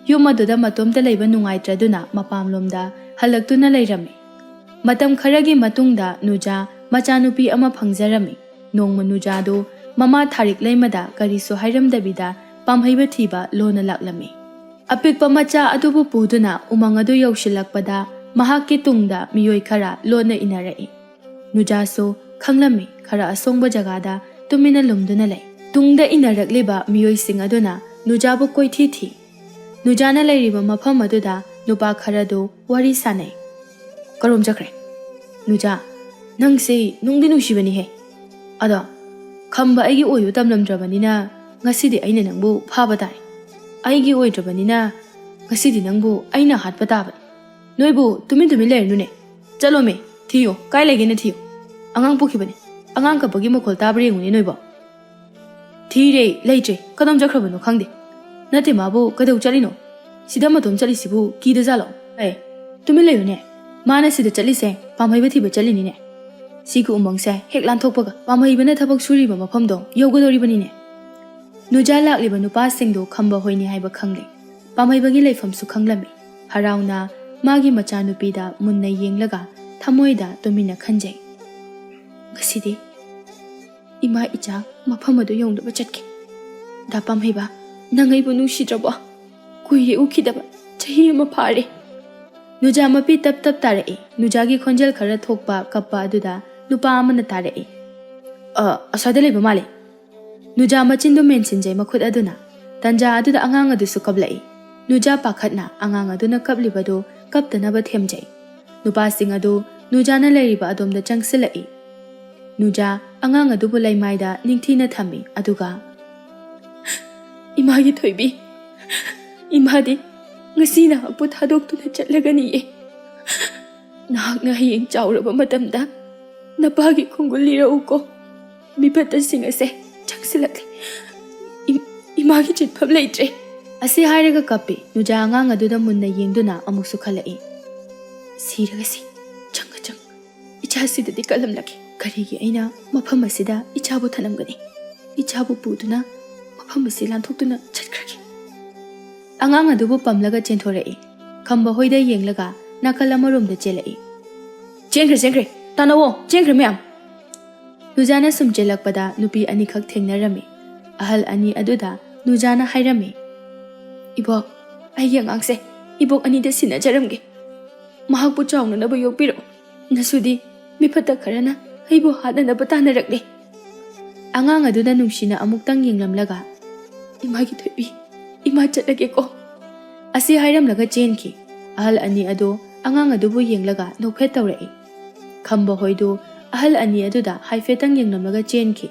ꯌꯨꯝ ꯑꯗꯨꯗ ꯃꯇꯣꯝꯇ ꯂꯩꯕ ꯅꯨꯡꯉꯥꯏꯇ꯭ꯔꯗꯨꯅ ꯃꯄꯥꯝꯂꯣꯝꯗ ꯍꯜꯂꯛꯇꯨꯅ ꯂꯩꯔꯝꯃꯤ꯫ ꯃꯇꯝ ꯈꯔꯒꯤ ꯃꯇꯨꯡꯗ ꯅꯨꯖꯥ ꯃꯆꯥꯅꯨꯄꯤ ꯑꯃ ꯐꯪꯖꯔꯝꯃꯤ꯫ ꯅꯣꯡꯃ ꯅꯨꯖꯥꯗꯨ ꯃꯃꯥ ꯊꯥꯔꯤꯛ ꯂꯩꯃꯗ ꯀꯔꯤꯁꯨ ꯍꯥꯏꯔꯝꯗꯕꯤꯗ ꯄꯥꯝꯍꯩꯕ ꯊꯤꯕ ꯂꯣꯟꯅ ꯂꯥꯛꯂꯝꯃꯤ꯫ ꯑꯄꯤꯛꯄ ꯃꯆꯥ ꯑꯗꯨꯕꯨ ꯄꯨꯗꯨꯅ ꯎꯃꯪ ꯑꯗꯨ ꯌꯧꯁꯤꯜꯂꯛꯄꯗ ꯃꯍꯥꯛꯀꯤ ꯇꯨꯡꯗ ꯃꯤꯑꯣꯏ ꯈꯔ ꯂꯣꯟꯅ ꯏꯟꯅꯔꯛꯏ꯫ ꯅꯨꯖꯥꯁꯨ ꯈꯪꯂꯝꯃꯤ, ꯈꯔ ꯑꯁꯣꯡꯕ ꯖꯒꯥꯗ ꯇꯨꯃꯤꯟꯅ ꯂꯨꯝꯗꯨꯅ ꯂꯩ꯫ ꯇꯨꯡꯗ ꯏꯟꯅꯔꯛꯂꯤꯕ ꯃꯤꯑꯣꯏꯁꯤꯡ ꯑꯗꯨꯅ ꯅꯨꯖꯥꯕꯨ ꯀꯣꯏꯊꯤ ꯊꯤ꯫ ꯅꯨꯖꯥꯅ ꯂꯩꯔꯤꯕ ꯃꯐꯝ ꯑꯗꯨꯗ ꯅꯨꯄꯥ ꯈꯔꯗꯨ ꯋꯥꯔꯤ ꯁꯥꯟꯅꯩ꯫ "ꯀꯔꯣꯝ ꯆꯠꯈ꯭ꯔꯦ? ꯅꯨꯖꯥ, ꯅꯪꯁꯦ ꯅꯨꯡꯗꯤ ꯅꯨꯡꯁꯤꯕꯅꯤꯍꯦ꯫ ꯑꯗꯣ ꯈꯝꯕ ꯑꯩꯒꯤ ꯑꯣꯏꯕ ꯇꯝꯂꯝꯗ꯭ꯔꯕꯅꯤꯅ ꯉꯁꯤꯗꯤ ꯑꯩꯅ ꯅꯪꯕꯨ ꯐꯥꯕ ꯇꯥꯔꯦ꯫ ꯑꯩꯒꯤ ꯑꯣꯏꯗ꯭ꯔꯕꯅꯤꯅ ꯉꯁꯤꯗꯤ ꯅꯪꯕꯨ ꯑꯩꯅ ꯍꯥꯠꯄ ꯇꯥꯕꯅꯤ꯫ ꯅꯣꯏꯕꯨ ꯇꯨꯃꯤꯟ ꯇꯨꯃꯤꯟ ꯂꯩꯔꯅꯨꯅꯦ꯫ ꯆꯠꯂꯣꯃꯦ, ꯊꯤꯌꯨ, ꯀꯥꯏ ꯂꯩꯒꯦꯅ ꯊꯤꯌꯨ꯫ ꯑꯉꯥꯡ ꯄꯣꯛꯈꯤꯕꯅꯦ꯫ ꯑꯉꯥꯡ ꯀꯞꯄꯒꯤ ꯃꯈꯣꯜ ꯇꯥꯕ꯭ꯔꯥ ꯌꯦꯡꯉꯨꯅꯦ ꯅꯣꯏꯕꯣ꯫ ꯊꯤꯔꯦ, ꯂꯩꯇ꯭ꯔꯦ, ꯀꯗꯣꯝ ꯆꯠꯈ꯭ꯔꯕꯅꯣ ꯈꯪꯗꯦ꯫ ꯅꯠꯇꯦ, ꯃꯥꯕꯨ ꯀꯩꯗꯧ ꯆꯠꯂꯤꯅꯣ? ꯁꯤꯗ ꯃꯇꯣꯝ ꯆꯠꯂꯤꯁꯤꯕꯨ ꯀꯤꯗꯖꯥꯠꯂꯣ? ꯑꯦ, ꯇꯨꯃꯤꯟ ꯂꯩꯌꯨꯅꯦ꯫ ꯃꯥꯅ ꯁꯤꯗ ꯆꯠꯂꯤꯁꯦ ꯄꯥꯝꯍꯩꯕ ꯊꯤꯕ ꯆꯠꯂꯤꯅꯤꯅꯦ꯫ ꯁꯤꯒꯤ ꯎꯃꯪꯁꯦ ꯍꯦꯛ ꯂꯥꯟꯊꯣꯛꯄꯒ ꯄꯥꯝꯍꯩꯕꯅ ꯊꯕꯛ ꯁꯨꯔꯤꯕ ꯃꯐꯝꯗꯣ ꯌꯧꯒꯗꯧꯔꯤꯕꯅꯤꯅꯦ꯫ ꯅꯨꯖꯥ ꯂꯥꯛꯂꯤꯕ ꯅꯨꯄꯥꯁꯤꯡꯗꯨ ꯈꯝꯕ ꯍꯣꯏꯅꯤ ꯍꯥꯏꯕ ꯈꯪꯂꯦ꯫ ꯄꯥꯝꯍꯩꯕꯒꯤ ꯂꯩꯐꯝꯁꯨ ꯈꯪꯂꯝꯃꯤ꯫ ꯍꯔꯥꯎꯅ ꯃꯥꯒꯤ ꯃꯆꯥꯅꯨꯄꯤꯗ ꯃꯨꯟꯅ ꯌꯦꯡꯂꯒ ꯊꯃꯣꯏꯗ ꯇꯨꯃꯤꯟꯅ ꯈꯟꯖꯩ꯫ "ꯉꯁꯤꯗꯤ ꯏꯃꯥ ꯏꯆꯥ ꯃꯐꯝ ꯑꯗꯨ ꯌꯧꯅꯕ ꯆꯠꯀꯦ꯫ ꯗꯥ ꯄꯥꯝꯍꯩꯕ, ꯅꯪ ꯑꯩꯕꯨ ꯅꯨꯡꯁꯤꯗ꯭ꯔꯕꯣ? ꯀꯨꯏꯔꯦ ꯎꯈꯤꯗꯕ, ꯆꯍꯤ ꯑꯃ ꯐꯥꯔꯦ꯫" ꯅꯨꯖꯥ ꯃꯄꯤ ꯇꯞ ꯇꯞ ꯇꯥꯔꯛꯏ꯫ ꯅꯨꯖꯥꯒꯤ ꯈꯣꯟꯖꯦꯜ ꯈꯔ ꯊꯣꯛꯄ ꯀꯞꯄ ꯑꯗꯨꯗ ꯅꯨꯄꯥ ꯑꯃꯅ ꯇꯥꯔꯛꯏ꯫ "ꯑ, ꯑꯁ꯭ꯋꯥꯏꯗ ꯂꯩꯕ ꯃꯥꯜꯂꯦ꯫" ꯅꯨꯖꯥ ꯃꯆꯤꯟꯗꯨ ꯃꯦꯟꯁꯤꯟꯖꯩ ꯃꯈꯨꯠ ꯑꯗꯨꯅ꯫ ꯇꯟꯖꯥ ꯑꯗꯨꯗ ꯑꯉꯥꯡ ꯑꯗꯨꯁꯨ ꯀꯞꯂꯛꯏ꯫ ꯅꯨꯖꯥ ꯄꯥꯈꯠꯅ ꯑꯉꯥꯡ ꯑꯗꯨꯅ ꯀꯞꯂꯤꯕꯗꯨ ꯀꯞꯇꯅꯕ ꯊꯦꯝꯖꯩ꯫ ꯅꯨꯄꯥꯁꯤꯡ ꯑꯗꯨ ꯅꯨꯖꯥꯅ ꯂꯩꯔꯤꯕ ꯑꯗꯣꯝꯗ ꯆꯪꯁꯤꯜꯂꯛꯏ꯫ ꯅꯨꯖꯥ ꯑꯉꯥꯡ ꯑꯗꯨꯕꯨ ꯂꯩꯃꯥꯏꯗ ꯅꯤꯡꯊꯤꯅ ꯊꯝꯃꯤ, ꯑꯗꯨꯒ, "ꯏꯃꯥꯒꯤ ꯊꯣꯏꯕꯤ, ꯏꯃꯥꯗꯤ ꯉꯁꯤ ꯅꯍꯥꯛꯄꯨ ꯊꯥꯗꯣꯛꯇꯨꯅ ꯆꯠꯂꯒꯅꯤꯌꯦ꯫ ꯅꯍꯥꯛꯅ ꯍꯌꯦꯡ ꯆꯥꯎꯔꯕ ꯃꯇꯝꯗ ꯅꯄꯥꯒꯤ ꯈꯣꯡꯒꯨꯜ ꯂꯤꯔꯛꯎꯀꯣ꯫ ꯃꯤꯐꯠꯇꯁꯤꯡ ꯑꯁꯦ ꯆꯪꯁꯤꯜꯂꯛꯂꯦ꯫ ꯏꯝ-, ꯏꯃꯥꯒꯤ ꯆꯤꯠꯐꯝ ꯂꯩꯇ꯭ꯔꯦ꯫ ꯑꯁꯤ ꯍꯥꯏꯔꯒ ꯀꯞꯄꯤ꯫ ꯅꯨꯖꯥ ꯑꯉꯥꯡ ꯑꯗꯨꯗ ꯃꯨꯟꯅ ꯌꯦꯡꯗꯨꯅ ꯑꯃꯨꯛꯁꯨ ꯈꯜꯂꯛꯏ, "ꯁꯤꯔꯒꯁꯤ ꯆꯪꯉ ꯆꯪ ꯏꯆꯥꯁꯤꯗꯗꯤ ꯀꯜꯂꯝꯂꯒꯦ꯫ ꯀꯔꯤꯒꯤ ꯑꯩꯅ ꯃꯐꯝ ꯑꯁꯤꯗ ꯏꯆꯥꯕꯨ ꯊꯅꯝꯒꯅꯤ? ꯏꯆꯥꯕꯨ ꯄꯨꯗꯨꯅ ꯃꯐꯝ ꯑꯁꯤ ꯂꯥꯟꯊꯣꯛꯇꯨꯅ ꯆꯠꯈ꯭ꯔꯒꯦ꯫" ꯑꯉꯥꯡ ꯑꯗꯨꯕꯨ ꯄꯝꯂꯒ ꯆꯦꯟꯊꯣꯔꯛꯏ꯫ ꯈꯝꯕ ꯍꯣꯏꯗ ꯌꯦꯡꯂꯒ ꯅꯥꯀꯜ ꯑꯃꯔꯣꯝꯗ ꯆꯦꯜꯂꯛꯏ꯫ "ꯆꯦꯟꯈ꯭ꯔꯦ, ꯆꯦꯟꯈ꯭ꯔꯦ, ꯇꯥꯟꯅꯧꯑꯣ, ꯆꯦꯟꯈ꯭ꯔꯦ ꯃꯌꯥꯝ!" ꯅꯨꯖꯥꯅ ꯁꯨꯝ ꯆꯦꯜꯂꯛꯄꯗ ꯅꯨꯄꯤ ꯑꯅꯤꯈꯛ ꯊꯦꯡꯅꯔꯝꯃꯤ꯫ ꯑꯍꯜ ꯑꯅꯤ ꯑꯗꯨꯗ ꯅꯨꯖꯥꯅ ꯍꯥꯏꯔꯝꯃꯤ, "ꯏꯕꯣꯛ, ꯑꯩꯒꯤ ꯑꯉꯥꯡꯁꯦ ꯏꯕꯣꯛ ꯑꯅꯤꯗ ꯁꯤꯟꯅꯖꯔꯝꯒꯦ꯫ ꯃꯍꯥꯛꯄꯨ ꯆꯥꯎꯅꯅꯕ ꯌꯣꯛꯄꯤꯔꯛꯎ꯫ ꯅꯁꯨꯗꯤ ꯃꯤꯐꯠꯇ ꯈꯔꯅ ꯑꯩꯕꯨ ꯍꯥꯠꯅꯅꯕ ꯇꯥꯟꯅꯔꯛꯂꯦ꯫" ꯑꯉꯥꯡ ꯑꯗꯨꯅ ꯅꯨꯡꯁꯤꯅ ꯑꯃꯨꯛꯇꯪ ꯌꯦꯡꯂꯝꯂꯒ, "ꯏꯃꯥꯒꯤ ꯊꯣꯏꯕꯤ, ꯏꯃꯥ ꯆꯠꯂꯒꯦꯀꯣ꯫" ꯑꯁꯤ ꯍꯥꯏꯔꯝꯂꯒ ꯆꯦꯟꯈꯤ꯫ ꯑꯍꯜ ꯑꯅꯤ ꯑꯗꯨ ꯑꯉꯥꯡ ꯑꯗꯨꯕꯨ ꯌꯦꯡꯂꯒ ꯅꯣꯛꯐꯦꯠ ꯇꯧꯔꯛꯏ꯫ ꯈꯝꯕ ꯍꯣꯏꯗꯨ ꯑꯍꯜ ꯑꯅꯤ ꯑꯗꯨꯗ ꯍꯥꯏꯐꯦꯠꯇꯪ ꯌꯦꯡꯂꯝꯂꯒ ꯆꯦꯟꯈꯤ꯫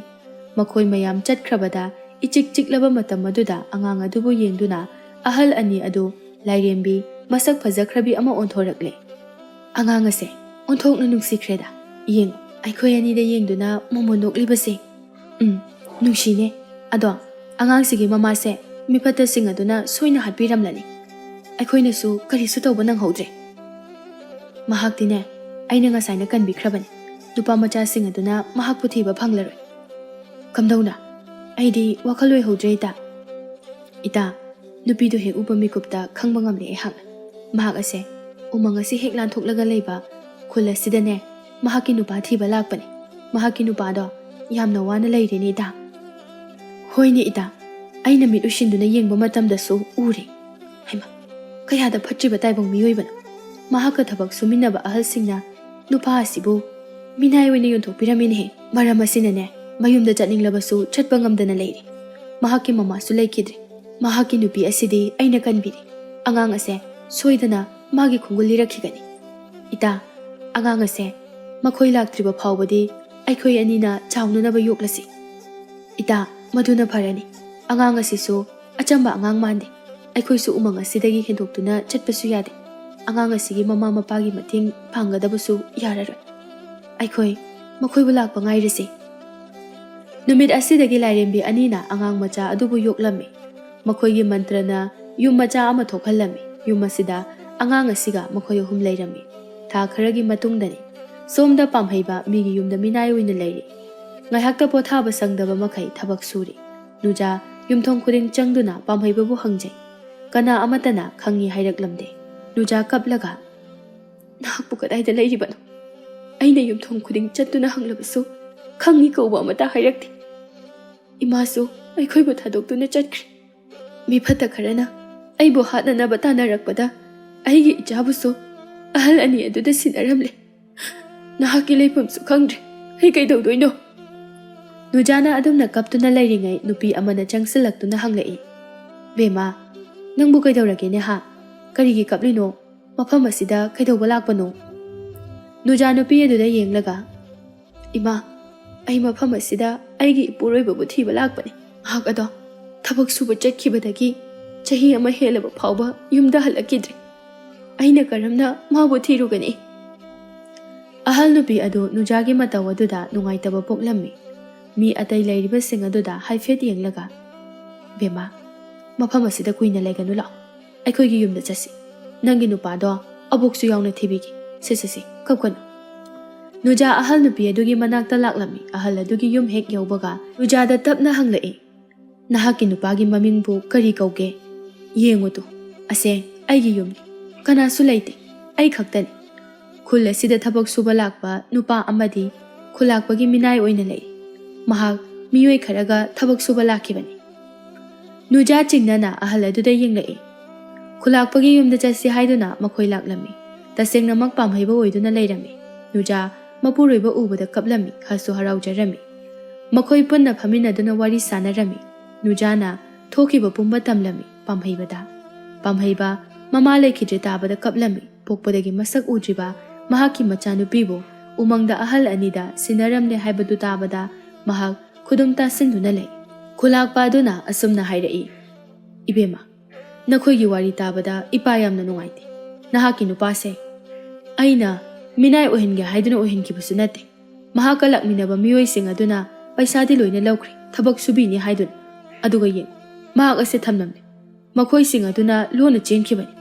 ꯃꯈꯣꯏ ꯃꯌꯥꯝ ꯆꯠꯈ꯭ꯔꯕꯗ ꯏꯆꯤꯛ ꯆꯤꯛꯂꯕ ꯃꯇꯝ ꯑꯗꯨꯗ ꯑꯉꯥꯡ ꯑꯗꯨꯕꯨ ꯌꯦꯡꯗꯨꯅ ꯑꯍꯜ ꯑꯅꯤ ꯑꯗꯨ ꯂꯥꯏꯔꯦꯝꯕꯤ ꯃꯁꯛ ꯐꯖꯈ꯭ꯔꯕꯤ ꯑꯃ ꯑꯣꯟꯊꯣꯔꯛꯂꯦ꯫ "ꯑꯉꯥꯡ ꯑꯁꯦ ꯑꯣꯟꯊꯣꯛꯅ ꯅꯨꯡꯁꯤꯈ꯭ꯔꯦꯗ꯫ ꯌꯦꯡꯉꯨ, ꯑꯩꯈꯣꯏ ꯑꯅꯤꯗ ꯌꯦꯡꯗꯨꯅ ꯃꯣꯃꯣꯟ ꯅꯣꯛꯂꯤꯕꯁꯦ꯫ ꯎꯝ, ꯅꯨꯡꯁꯤꯅꯦ꯫ ꯑꯗꯣ ꯑꯉꯥꯡꯁꯤꯒꯤ ꯃꯃꯥꯁꯦ ꯃꯤꯐꯠꯇꯁꯤꯡ ꯑꯗꯨꯅ ꯁꯣꯏꯅ ꯍꯥꯠꯄꯤꯔꯝꯂꯅꯤ꯫ ꯑꯩꯈꯣꯏꯅꯁꯨ ꯀꯔꯤꯁꯨ ꯇꯧꯕ ꯅꯪꯍꯧꯗ꯭ꯔꯦ꯫ ꯃꯍꯥꯛꯇꯤꯅꯦ, ꯑꯩꯅ ꯉꯁꯥꯏꯅ ꯀꯟꯕꯤꯈ꯭ꯔꯕꯅꯤ꯫ ꯅꯨꯄꯥ ꯃꯆꯥꯁꯤꯡ ꯑꯗꯨꯅ ꯃꯍꯥꯛꯄꯨ ꯊꯤꯕ ꯐꯪꯂꯔꯣꯏ꯫" "ꯀꯝꯗꯧꯅ? ꯑꯩꯗꯤ ꯋꯥꯈꯜ ꯑꯣꯏꯍꯧꯗ꯭ꯔꯦ, ꯏꯇꯥ꯫" "ꯏꯇꯥ, ꯅꯨꯄꯤꯗꯨ ꯍꯦꯛ ꯎꯕ ꯃꯤꯀꯨꯞꯇ ꯈꯪꯕ ꯉꯝꯂꯦ ꯑꯩꯍꯥꯛꯅ꯫ ꯃꯍꯥꯛ ꯑꯁꯦ ꯎꯃꯪ ꯑꯁꯤ ꯍꯦꯛ ꯂꯥꯟꯊꯣꯛꯂꯒ ꯂꯩꯕ ꯈꯨꯜ ꯑꯁꯤꯗꯅꯦ ꯃꯍꯥꯛꯀꯤ ꯅꯨꯄꯥ ꯊꯤꯕ ꯂꯥꯛꯄꯅꯤ꯫ ꯃꯍꯥꯛꯀꯤ ꯅꯨꯄꯥꯗꯣ ꯌꯥꯝꯅ ꯋꯥꯅ ꯂꯩꯔꯦꯅꯦ, ꯏꯇꯥ꯫" "ꯍꯣꯏꯅꯦ, ꯏꯇꯥ, ꯑꯩꯅ ꯃꯤꯠ ꯎꯏꯁꯤꯟꯗꯨꯅ ꯌꯦꯡꯕ ꯃꯇꯝꯗꯁꯨ ꯎꯔꯦ꯫ ꯍꯩꯃꯥ, ꯀꯌꯥꯗ ꯐꯠꯇ꯭ꯔꯤꯕ ꯇꯥꯏꯕꯪ ꯃꯤꯑꯣꯏꯕꯅꯣ! ꯃꯍꯥꯛꯀ ꯊꯕꯛ ꯁꯨꯃꯤꯟꯅꯕ ꯑꯍꯜꯁꯤꯡꯅ ꯅꯨꯄꯥ ꯑꯁꯤꯕꯨ ꯃꯤꯅꯥꯏ ꯑꯣꯏꯅ ꯌꯣꯟꯊꯣꯛꯄꯤꯔꯝꯃꯤꯅꯦꯍꯦ꯫ ꯃꯔꯝ ꯑꯁꯤꯅꯅꯦ ꯃꯌꯨꯝꯗ ꯆꯠꯅꯤꯡꯂꯕꯁꯨ ꯆꯠꯄ ꯉꯝꯗꯅ ꯂꯩꯔꯦ꯫ ꯃꯍꯥꯛꯀꯤ ꯃꯃꯥꯁꯨ ꯂꯩꯈꯤꯗ꯭ꯔꯦ꯫ ꯃꯍꯥꯛꯀꯤ ꯅꯨꯄꯤ ꯑꯁꯤꯗꯤ ꯑꯩꯅ ꯀꯟꯕꯤꯔꯦ꯫ ꯑꯉꯥꯡ ꯑꯁꯦ ꯁꯣꯏꯗꯅ ꯃꯥꯒꯤ ꯈꯣꯡꯒꯨꯜ ꯂꯤꯔꯛꯈꯤꯒꯅꯤ꯫ ꯏꯇꯥ, ꯑꯉꯥꯡ ꯑꯁꯦ ꯃꯈꯣꯏ ꯂꯥꯛꯇ꯭ꯔꯤꯕ ꯐꯥꯎꯕꯗꯤ ꯑꯩꯈꯣꯏ ꯑꯅꯤꯅ ꯆꯥꯎꯅꯅꯕ ꯌꯣꯛꯂꯁꯤ꯫ ꯏꯇꯥ, ꯃꯗꯨꯅ ꯐꯔꯅꯤ꯫ ꯑꯉꯥꯡ ꯑꯁꯤꯁꯨ ꯑꯆꯝꯕ ꯑꯉꯥꯡ ꯃꯥꯟꯗꯦ꯫ ꯑꯩꯈꯣꯏꯁꯨ ꯎꯃꯪ ꯑꯁꯤꯗꯒꯤ ꯍꯦꯟꯗꯣꯛꯇꯨꯅ ꯆꯠꯄꯁꯨ ꯌꯥꯗꯦ꯫ ꯑꯉꯥꯡ ꯑꯁꯤꯒꯤ ꯃꯃꯥ ꯃꯄꯥꯒꯤ ꯃꯇꯦꯡ ꯄꯥꯡꯒꯗꯕꯁꯨ ꯌꯥꯔꯔꯣꯏ꯫ ꯑꯩꯈꯣꯏ ꯃꯈꯣꯏꯕꯨ ꯂꯥꯛꯄ ꯉꯥꯏꯔꯁꯤ꯫ ꯅꯨꯃꯤꯠ ꯑꯁꯤꯗꯒꯤ ꯂꯥꯏꯔꯦꯝꯕꯤ ꯑꯅꯤꯅ ꯑꯉꯥꯡ ꯃꯆꯥ ꯑꯗꯨꯕꯨ ꯌꯣꯛꯂꯝꯃꯤ꯫ ꯃꯈꯣꯏꯒꯤ ꯃꯟꯇ꯭ꯔꯅ ꯌꯨꯝ ꯃꯆꯥ ꯑꯃ ꯊꯣꯛꯍꯜꯂꯝꯃꯤ꯫ ꯌꯨꯝ ꯑꯁꯤꯗ ꯑꯉꯥꯡ ꯑꯁꯤꯒ ꯃꯈꯣꯏ ꯑꯍꯨꯝ ꯂꯩꯔꯝꯃꯤ꯫ ꯊꯥ ꯈꯔꯒꯤ ꯃꯇꯨꯡꯗꯅꯤ꯫ ꯁꯣꯝꯗ ꯄꯥꯝꯍꯩꯕ ꯃꯤꯒꯤ ꯌꯨꯝꯗ ꯃꯤꯅꯥꯏ ꯑꯣꯏꯅ ꯂꯩꯔꯤ꯫ ꯉꯥꯏꯍꯥꯛꯇ ꯄꯣꯊꯥꯕ ꯁꯪꯗꯕ ꯃꯈꯩ ꯊꯕꯛ ꯁꯨꯔꯤ꯫ ꯅꯨꯖꯥ ꯌꯨꯝꯊꯣꯡ ꯈꯨꯗꯤꯡ ꯆꯪꯗꯨꯅ ꯄꯥꯝꯍꯩꯕꯕꯨ ꯍꯪꯖꯩ꯫ ꯀꯅꯥ ꯑꯃꯠꯇꯅ ꯈꯪꯉꯤ ꯍꯥꯏꯔꯛꯂꯝꯗꯦ꯫ ꯅꯨꯖꯥ ꯀꯞꯂꯒ, "ꯅꯍꯥꯛꯄꯨ ꯀꯗꯥꯏꯗ ꯂꯩꯔꯤꯕꯅꯣ? ꯑꯩꯅ ꯌꯨꯝꯊꯣꯡ ꯈꯨꯗꯤꯡ ꯆꯠꯇꯨꯅ ꯍꯪꯂꯕꯁꯨ ꯈꯪꯉꯤ ꯀꯧꯕ ꯑꯃꯠꯇ ꯍꯥꯏꯔꯛꯇꯦ꯫ ꯏꯃꯥꯁꯨ ꯑꯩꯈꯣꯏꯕꯨ ꯊꯥꯗꯣꯛꯇꯨꯅ ꯆꯠꯈ꯭ꯔꯦ꯫ ꯃꯤ ꯐꯠꯇ ꯈꯔꯅ ꯑꯩꯕꯨ ꯍꯥꯠꯅꯅꯕ ꯇꯥꯟꯅꯔꯛꯄꯗ ꯑꯩꯒꯤ ꯏꯆꯥꯕꯨꯁꯨ ꯑꯍꯜ ꯑꯅꯤ ꯑꯗꯨꯗ ꯁꯤꯟꯅꯔꯝꯂꯦ꯫ ꯅꯍꯥꯛꯀꯤ ꯂꯩꯐꯝꯁꯨ ꯈꯪꯗ꯭ꯔꯦ꯫ ꯑꯩ ꯀꯩꯗꯧꯗꯣꯏꯅꯣ?" ꯅꯨꯖꯥꯅ ꯑꯗꯨꯝꯅ ꯀꯞꯇꯨꯅ ꯂꯩꯔꯤꯉꯩ ꯅꯨꯄꯤ ꯑꯃꯅ ꯆꯪꯁꯤꯜꯂꯛꯇꯨꯅ ꯍꯪꯂꯛꯏ, "ꯕꯦꯝꯃ, ꯅꯪꯕꯨ ꯀꯩꯗꯧꯔꯒꯦꯅꯦ ꯍꯥ? ꯀꯔꯤꯒꯤ ꯀꯞꯂꯤꯅꯣ? ꯃꯐꯝ ꯑꯁꯤꯗ ꯀꯩꯗꯧꯕ ꯂꯥꯛꯄꯅꯣ?" ꯅꯨꯖꯥ ꯅꯨꯄꯤ ꯑꯗꯨꯗ ꯌꯦꯡꯂꯒ, "ꯏꯃꯥ, ꯑꯩ ꯃꯐꯝ ꯑꯁꯤꯗ ꯑꯩꯒꯤ ꯏꯄꯨꯔꯣꯏꯕꯕꯨ ꯊꯤꯕ ꯂꯥꯛꯄꯅꯤ꯫ ꯃꯍꯥꯛ ꯑꯗꯣ ꯊꯕꯛ ꯁꯨꯕ ꯆꯠꯈꯤꯕꯗꯒꯤ ꯆꯍꯤ ꯑꯃ ꯍꯦꯜꯂꯕ ꯐꯥꯎꯕ ꯌꯨꯝꯗ ꯍꯜꯂꯛꯈꯤꯗ꯭ꯔꯦ꯫ ꯑꯩꯅ ꯀꯔꯝꯅ ꯃꯥꯕꯨ ꯊꯤꯔꯨꯒꯅꯤ?" ꯑꯍꯜ ꯅꯨꯄꯤ ꯑꯗꯨ ꯅꯨꯖꯥꯒꯤ ꯃꯇꯧ ꯑꯗꯨꯗ ꯅꯨꯡꯉꯥꯏꯇꯕ ꯄꯣꯛꯂꯝꯃꯤ꯫ ꯃꯤ ꯑꯇꯩ ꯂꯩꯔꯤꯕꯁꯤꯡ ꯑꯗꯨꯗ ꯍꯥꯏꯐꯦꯠ ꯌꯦꯡꯂꯒ, "ꯕꯦꯝꯃ, ꯃꯐꯝ ꯑꯁꯤꯗ ꯀꯨꯏꯅ ꯂꯩꯒꯅꯨ, ꯂꯥꯛꯑꯣ꯫ ꯑꯩꯈꯣꯏꯒꯤ ꯌꯨꯝꯗ ꯆꯠꯁꯤ꯫ ꯅꯪꯒꯤ ꯅꯨꯄꯥꯗꯣ ꯑꯕꯣꯛꯁꯨ ꯌꯥꯎꯅ ꯊꯤꯕꯤꯒꯦ꯫ ꯁꯦ, ꯁꯦ, ꯁꯦ, ꯀꯞꯀꯅꯨ꯫" ꯅꯨꯖꯥ ꯑꯍꯜ ꯅꯨꯄꯤ ꯑꯗꯨꯒꯤ ꯃꯅꯥꯛꯇ ꯂꯥꯛꯂꯝꯃꯤ꯫ ꯑꯍꯜ ꯑꯗꯨꯒꯤ ꯌꯨꯝ ꯍꯦꯛ ꯌꯧꯕꯒ ꯅꯨꯖꯥꯗ ꯇꯞꯅ ꯍꯪꯂꯛꯏ, "ꯅꯍꯥꯛꯀꯤ ꯅꯨꯄꯥꯒꯤ ꯃꯃꯤꯡꯕꯨ ꯀꯔꯤ ꯀꯧꯒꯦ? ꯌꯦꯡꯉꯨ ꯇꯨ, ꯑꯁꯦ ꯑꯩꯒꯤ ꯌꯨꯝꯅꯤ꯫ ꯀꯅꯥꯁꯨ ꯂꯩꯇꯦ꯫ ꯑꯩ ꯈꯛꯇꯅꯤ꯫ ꯈꯨꯜ ꯑꯁꯤꯗ ꯊꯕꯛ ꯁꯨꯕ ꯂꯥꯛꯄ ꯅꯨꯄꯥ ꯑꯃꯗꯤ ꯈꯨꯂꯥꯛꯄꯒꯤ ꯃꯤꯅꯥꯏ ꯑꯣꯏꯅ ꯂꯩ꯫ ꯃꯍꯥꯛ ꯃꯤꯑꯣꯏ ꯈꯔꯒ ꯊꯕꯛ ꯁꯨꯕ ꯂꯥꯛꯈꯤꯕꯅꯤ꯫" ꯅꯨꯖꯥ ꯆꯤꯡꯅꯅ ꯑꯍꯜ ꯑꯗꯨꯗ ꯌꯦꯡꯂꯛꯏ꯫ ꯈꯨꯂꯥꯛꯄꯒꯤ ꯌꯨꯝꯗ ꯆꯠꯁꯤ ꯍꯥꯏꯗꯨꯅ ꯃꯈꯣꯏ ꯂꯥꯛꯂꯝꯃꯤ꯫ ꯇꯁꯦꯡꯅꯃꯛ ꯄꯥꯝꯍꯩꯕ ꯑꯣꯏꯗꯨꯅ ꯂꯩꯔꯝꯃꯤ꯫ ꯅꯨꯖꯥ ꯃꯄꯨꯔꯣꯏꯕ ꯎꯕꯗ ꯀꯞꯂꯝꯃꯤ, ꯍꯔꯥꯁꯨ ꯍꯔꯥꯎꯖꯔꯝꯃꯤ꯫ ꯃꯈꯣꯏ ꯄꯨꯟꯅ ꯐꯝꯃꯤꯟꯅꯗꯨꯅ ꯋꯥꯔꯤ ꯁꯥꯟꯅꯔꯝꯃꯤ꯫ ꯅꯨꯖꯥꯅ ꯊꯣꯛꯈꯤꯕ ꯄꯨꯝꯕ ꯇꯝꯂꯝꯃꯤ ꯄꯥꯝꯍꯩꯕꯗ꯫ ꯄꯥꯝꯍꯩꯕ ꯃꯃꯥ ꯂꯩꯈꯤꯗ꯭ꯔꯦ ꯇꯥꯕꯗ ꯀꯞꯂꯝꯃꯤ꯫ ꯄꯣꯛꯄꯗꯒꯤ ꯃꯁꯛ ꯎꯗ꯭ꯔꯤꯕ ꯃꯍꯥꯛꯀꯤ ꯃꯆꯥꯅꯨꯄꯤꯕꯨ ꯎꯃꯪꯗ ꯑꯍꯜ ꯑꯅꯤꯗ ꯁꯤꯟꯅꯔꯝꯂꯦ ꯍꯥꯏꯕꯗꯨ ꯇꯥꯕꯗ ꯃꯍꯥꯛ ꯈꯨꯗꯨꯝ ꯇꯥꯁꯤꯟꯗꯨꯅ ꯂꯩ꯫ ꯈꯨꯂꯥꯛꯄ ꯑꯗꯨꯅ ꯑꯁꯨꯝꯅ ꯍꯥꯏꯔꯛꯏ, "ꯏꯕꯦꯝꯃ, "ꯅꯈꯣꯏꯒꯤ ꯋꯥꯔꯤ ꯇꯥꯕꯗ ꯏꯄꯥ ꯌꯥꯝꯅ ꯅꯨꯡꯉꯥꯏꯇꯦ꯫ ꯅꯍꯥꯛꯀꯤ ꯅꯨꯄꯥꯁꯦ ꯑꯩꯅ ꯃꯤꯅꯥꯏ ꯑꯣꯏꯍꯟꯒꯦ ꯍꯥꯏꯗꯨꯅ ꯑꯣꯏꯍꯟꯈꯤꯕꯁꯨ ꯅꯠꯇꯦ꯫ ꯃꯍꯥꯛꯀ ꯂꯥꯛꯃꯤꯟꯅꯕ ꯃꯤꯑꯣꯏꯁꯤꯡ ꯑꯗꯨꯅ ꯄꯩꯁꯥꯗꯤ ꯂꯣꯏꯅ ꯂꯧꯈ꯭ꯔꯦ, ꯊꯕꯛ ꯁꯨꯕꯤꯅꯤ ꯍꯥꯏꯗꯨꯅ꯫ ꯑꯗꯨꯒ ꯌꯦꯡꯉꯨ, ꯃꯍꯥꯛ ꯑꯁꯦ ꯊꯝꯂꯝꯂꯦ꯫ ꯃꯈꯣꯏꯁꯤꯡ ꯑꯗꯨꯅ ꯂꯣꯟꯅ ꯆꯦꯟꯈꯤꯕꯅꯤ꯫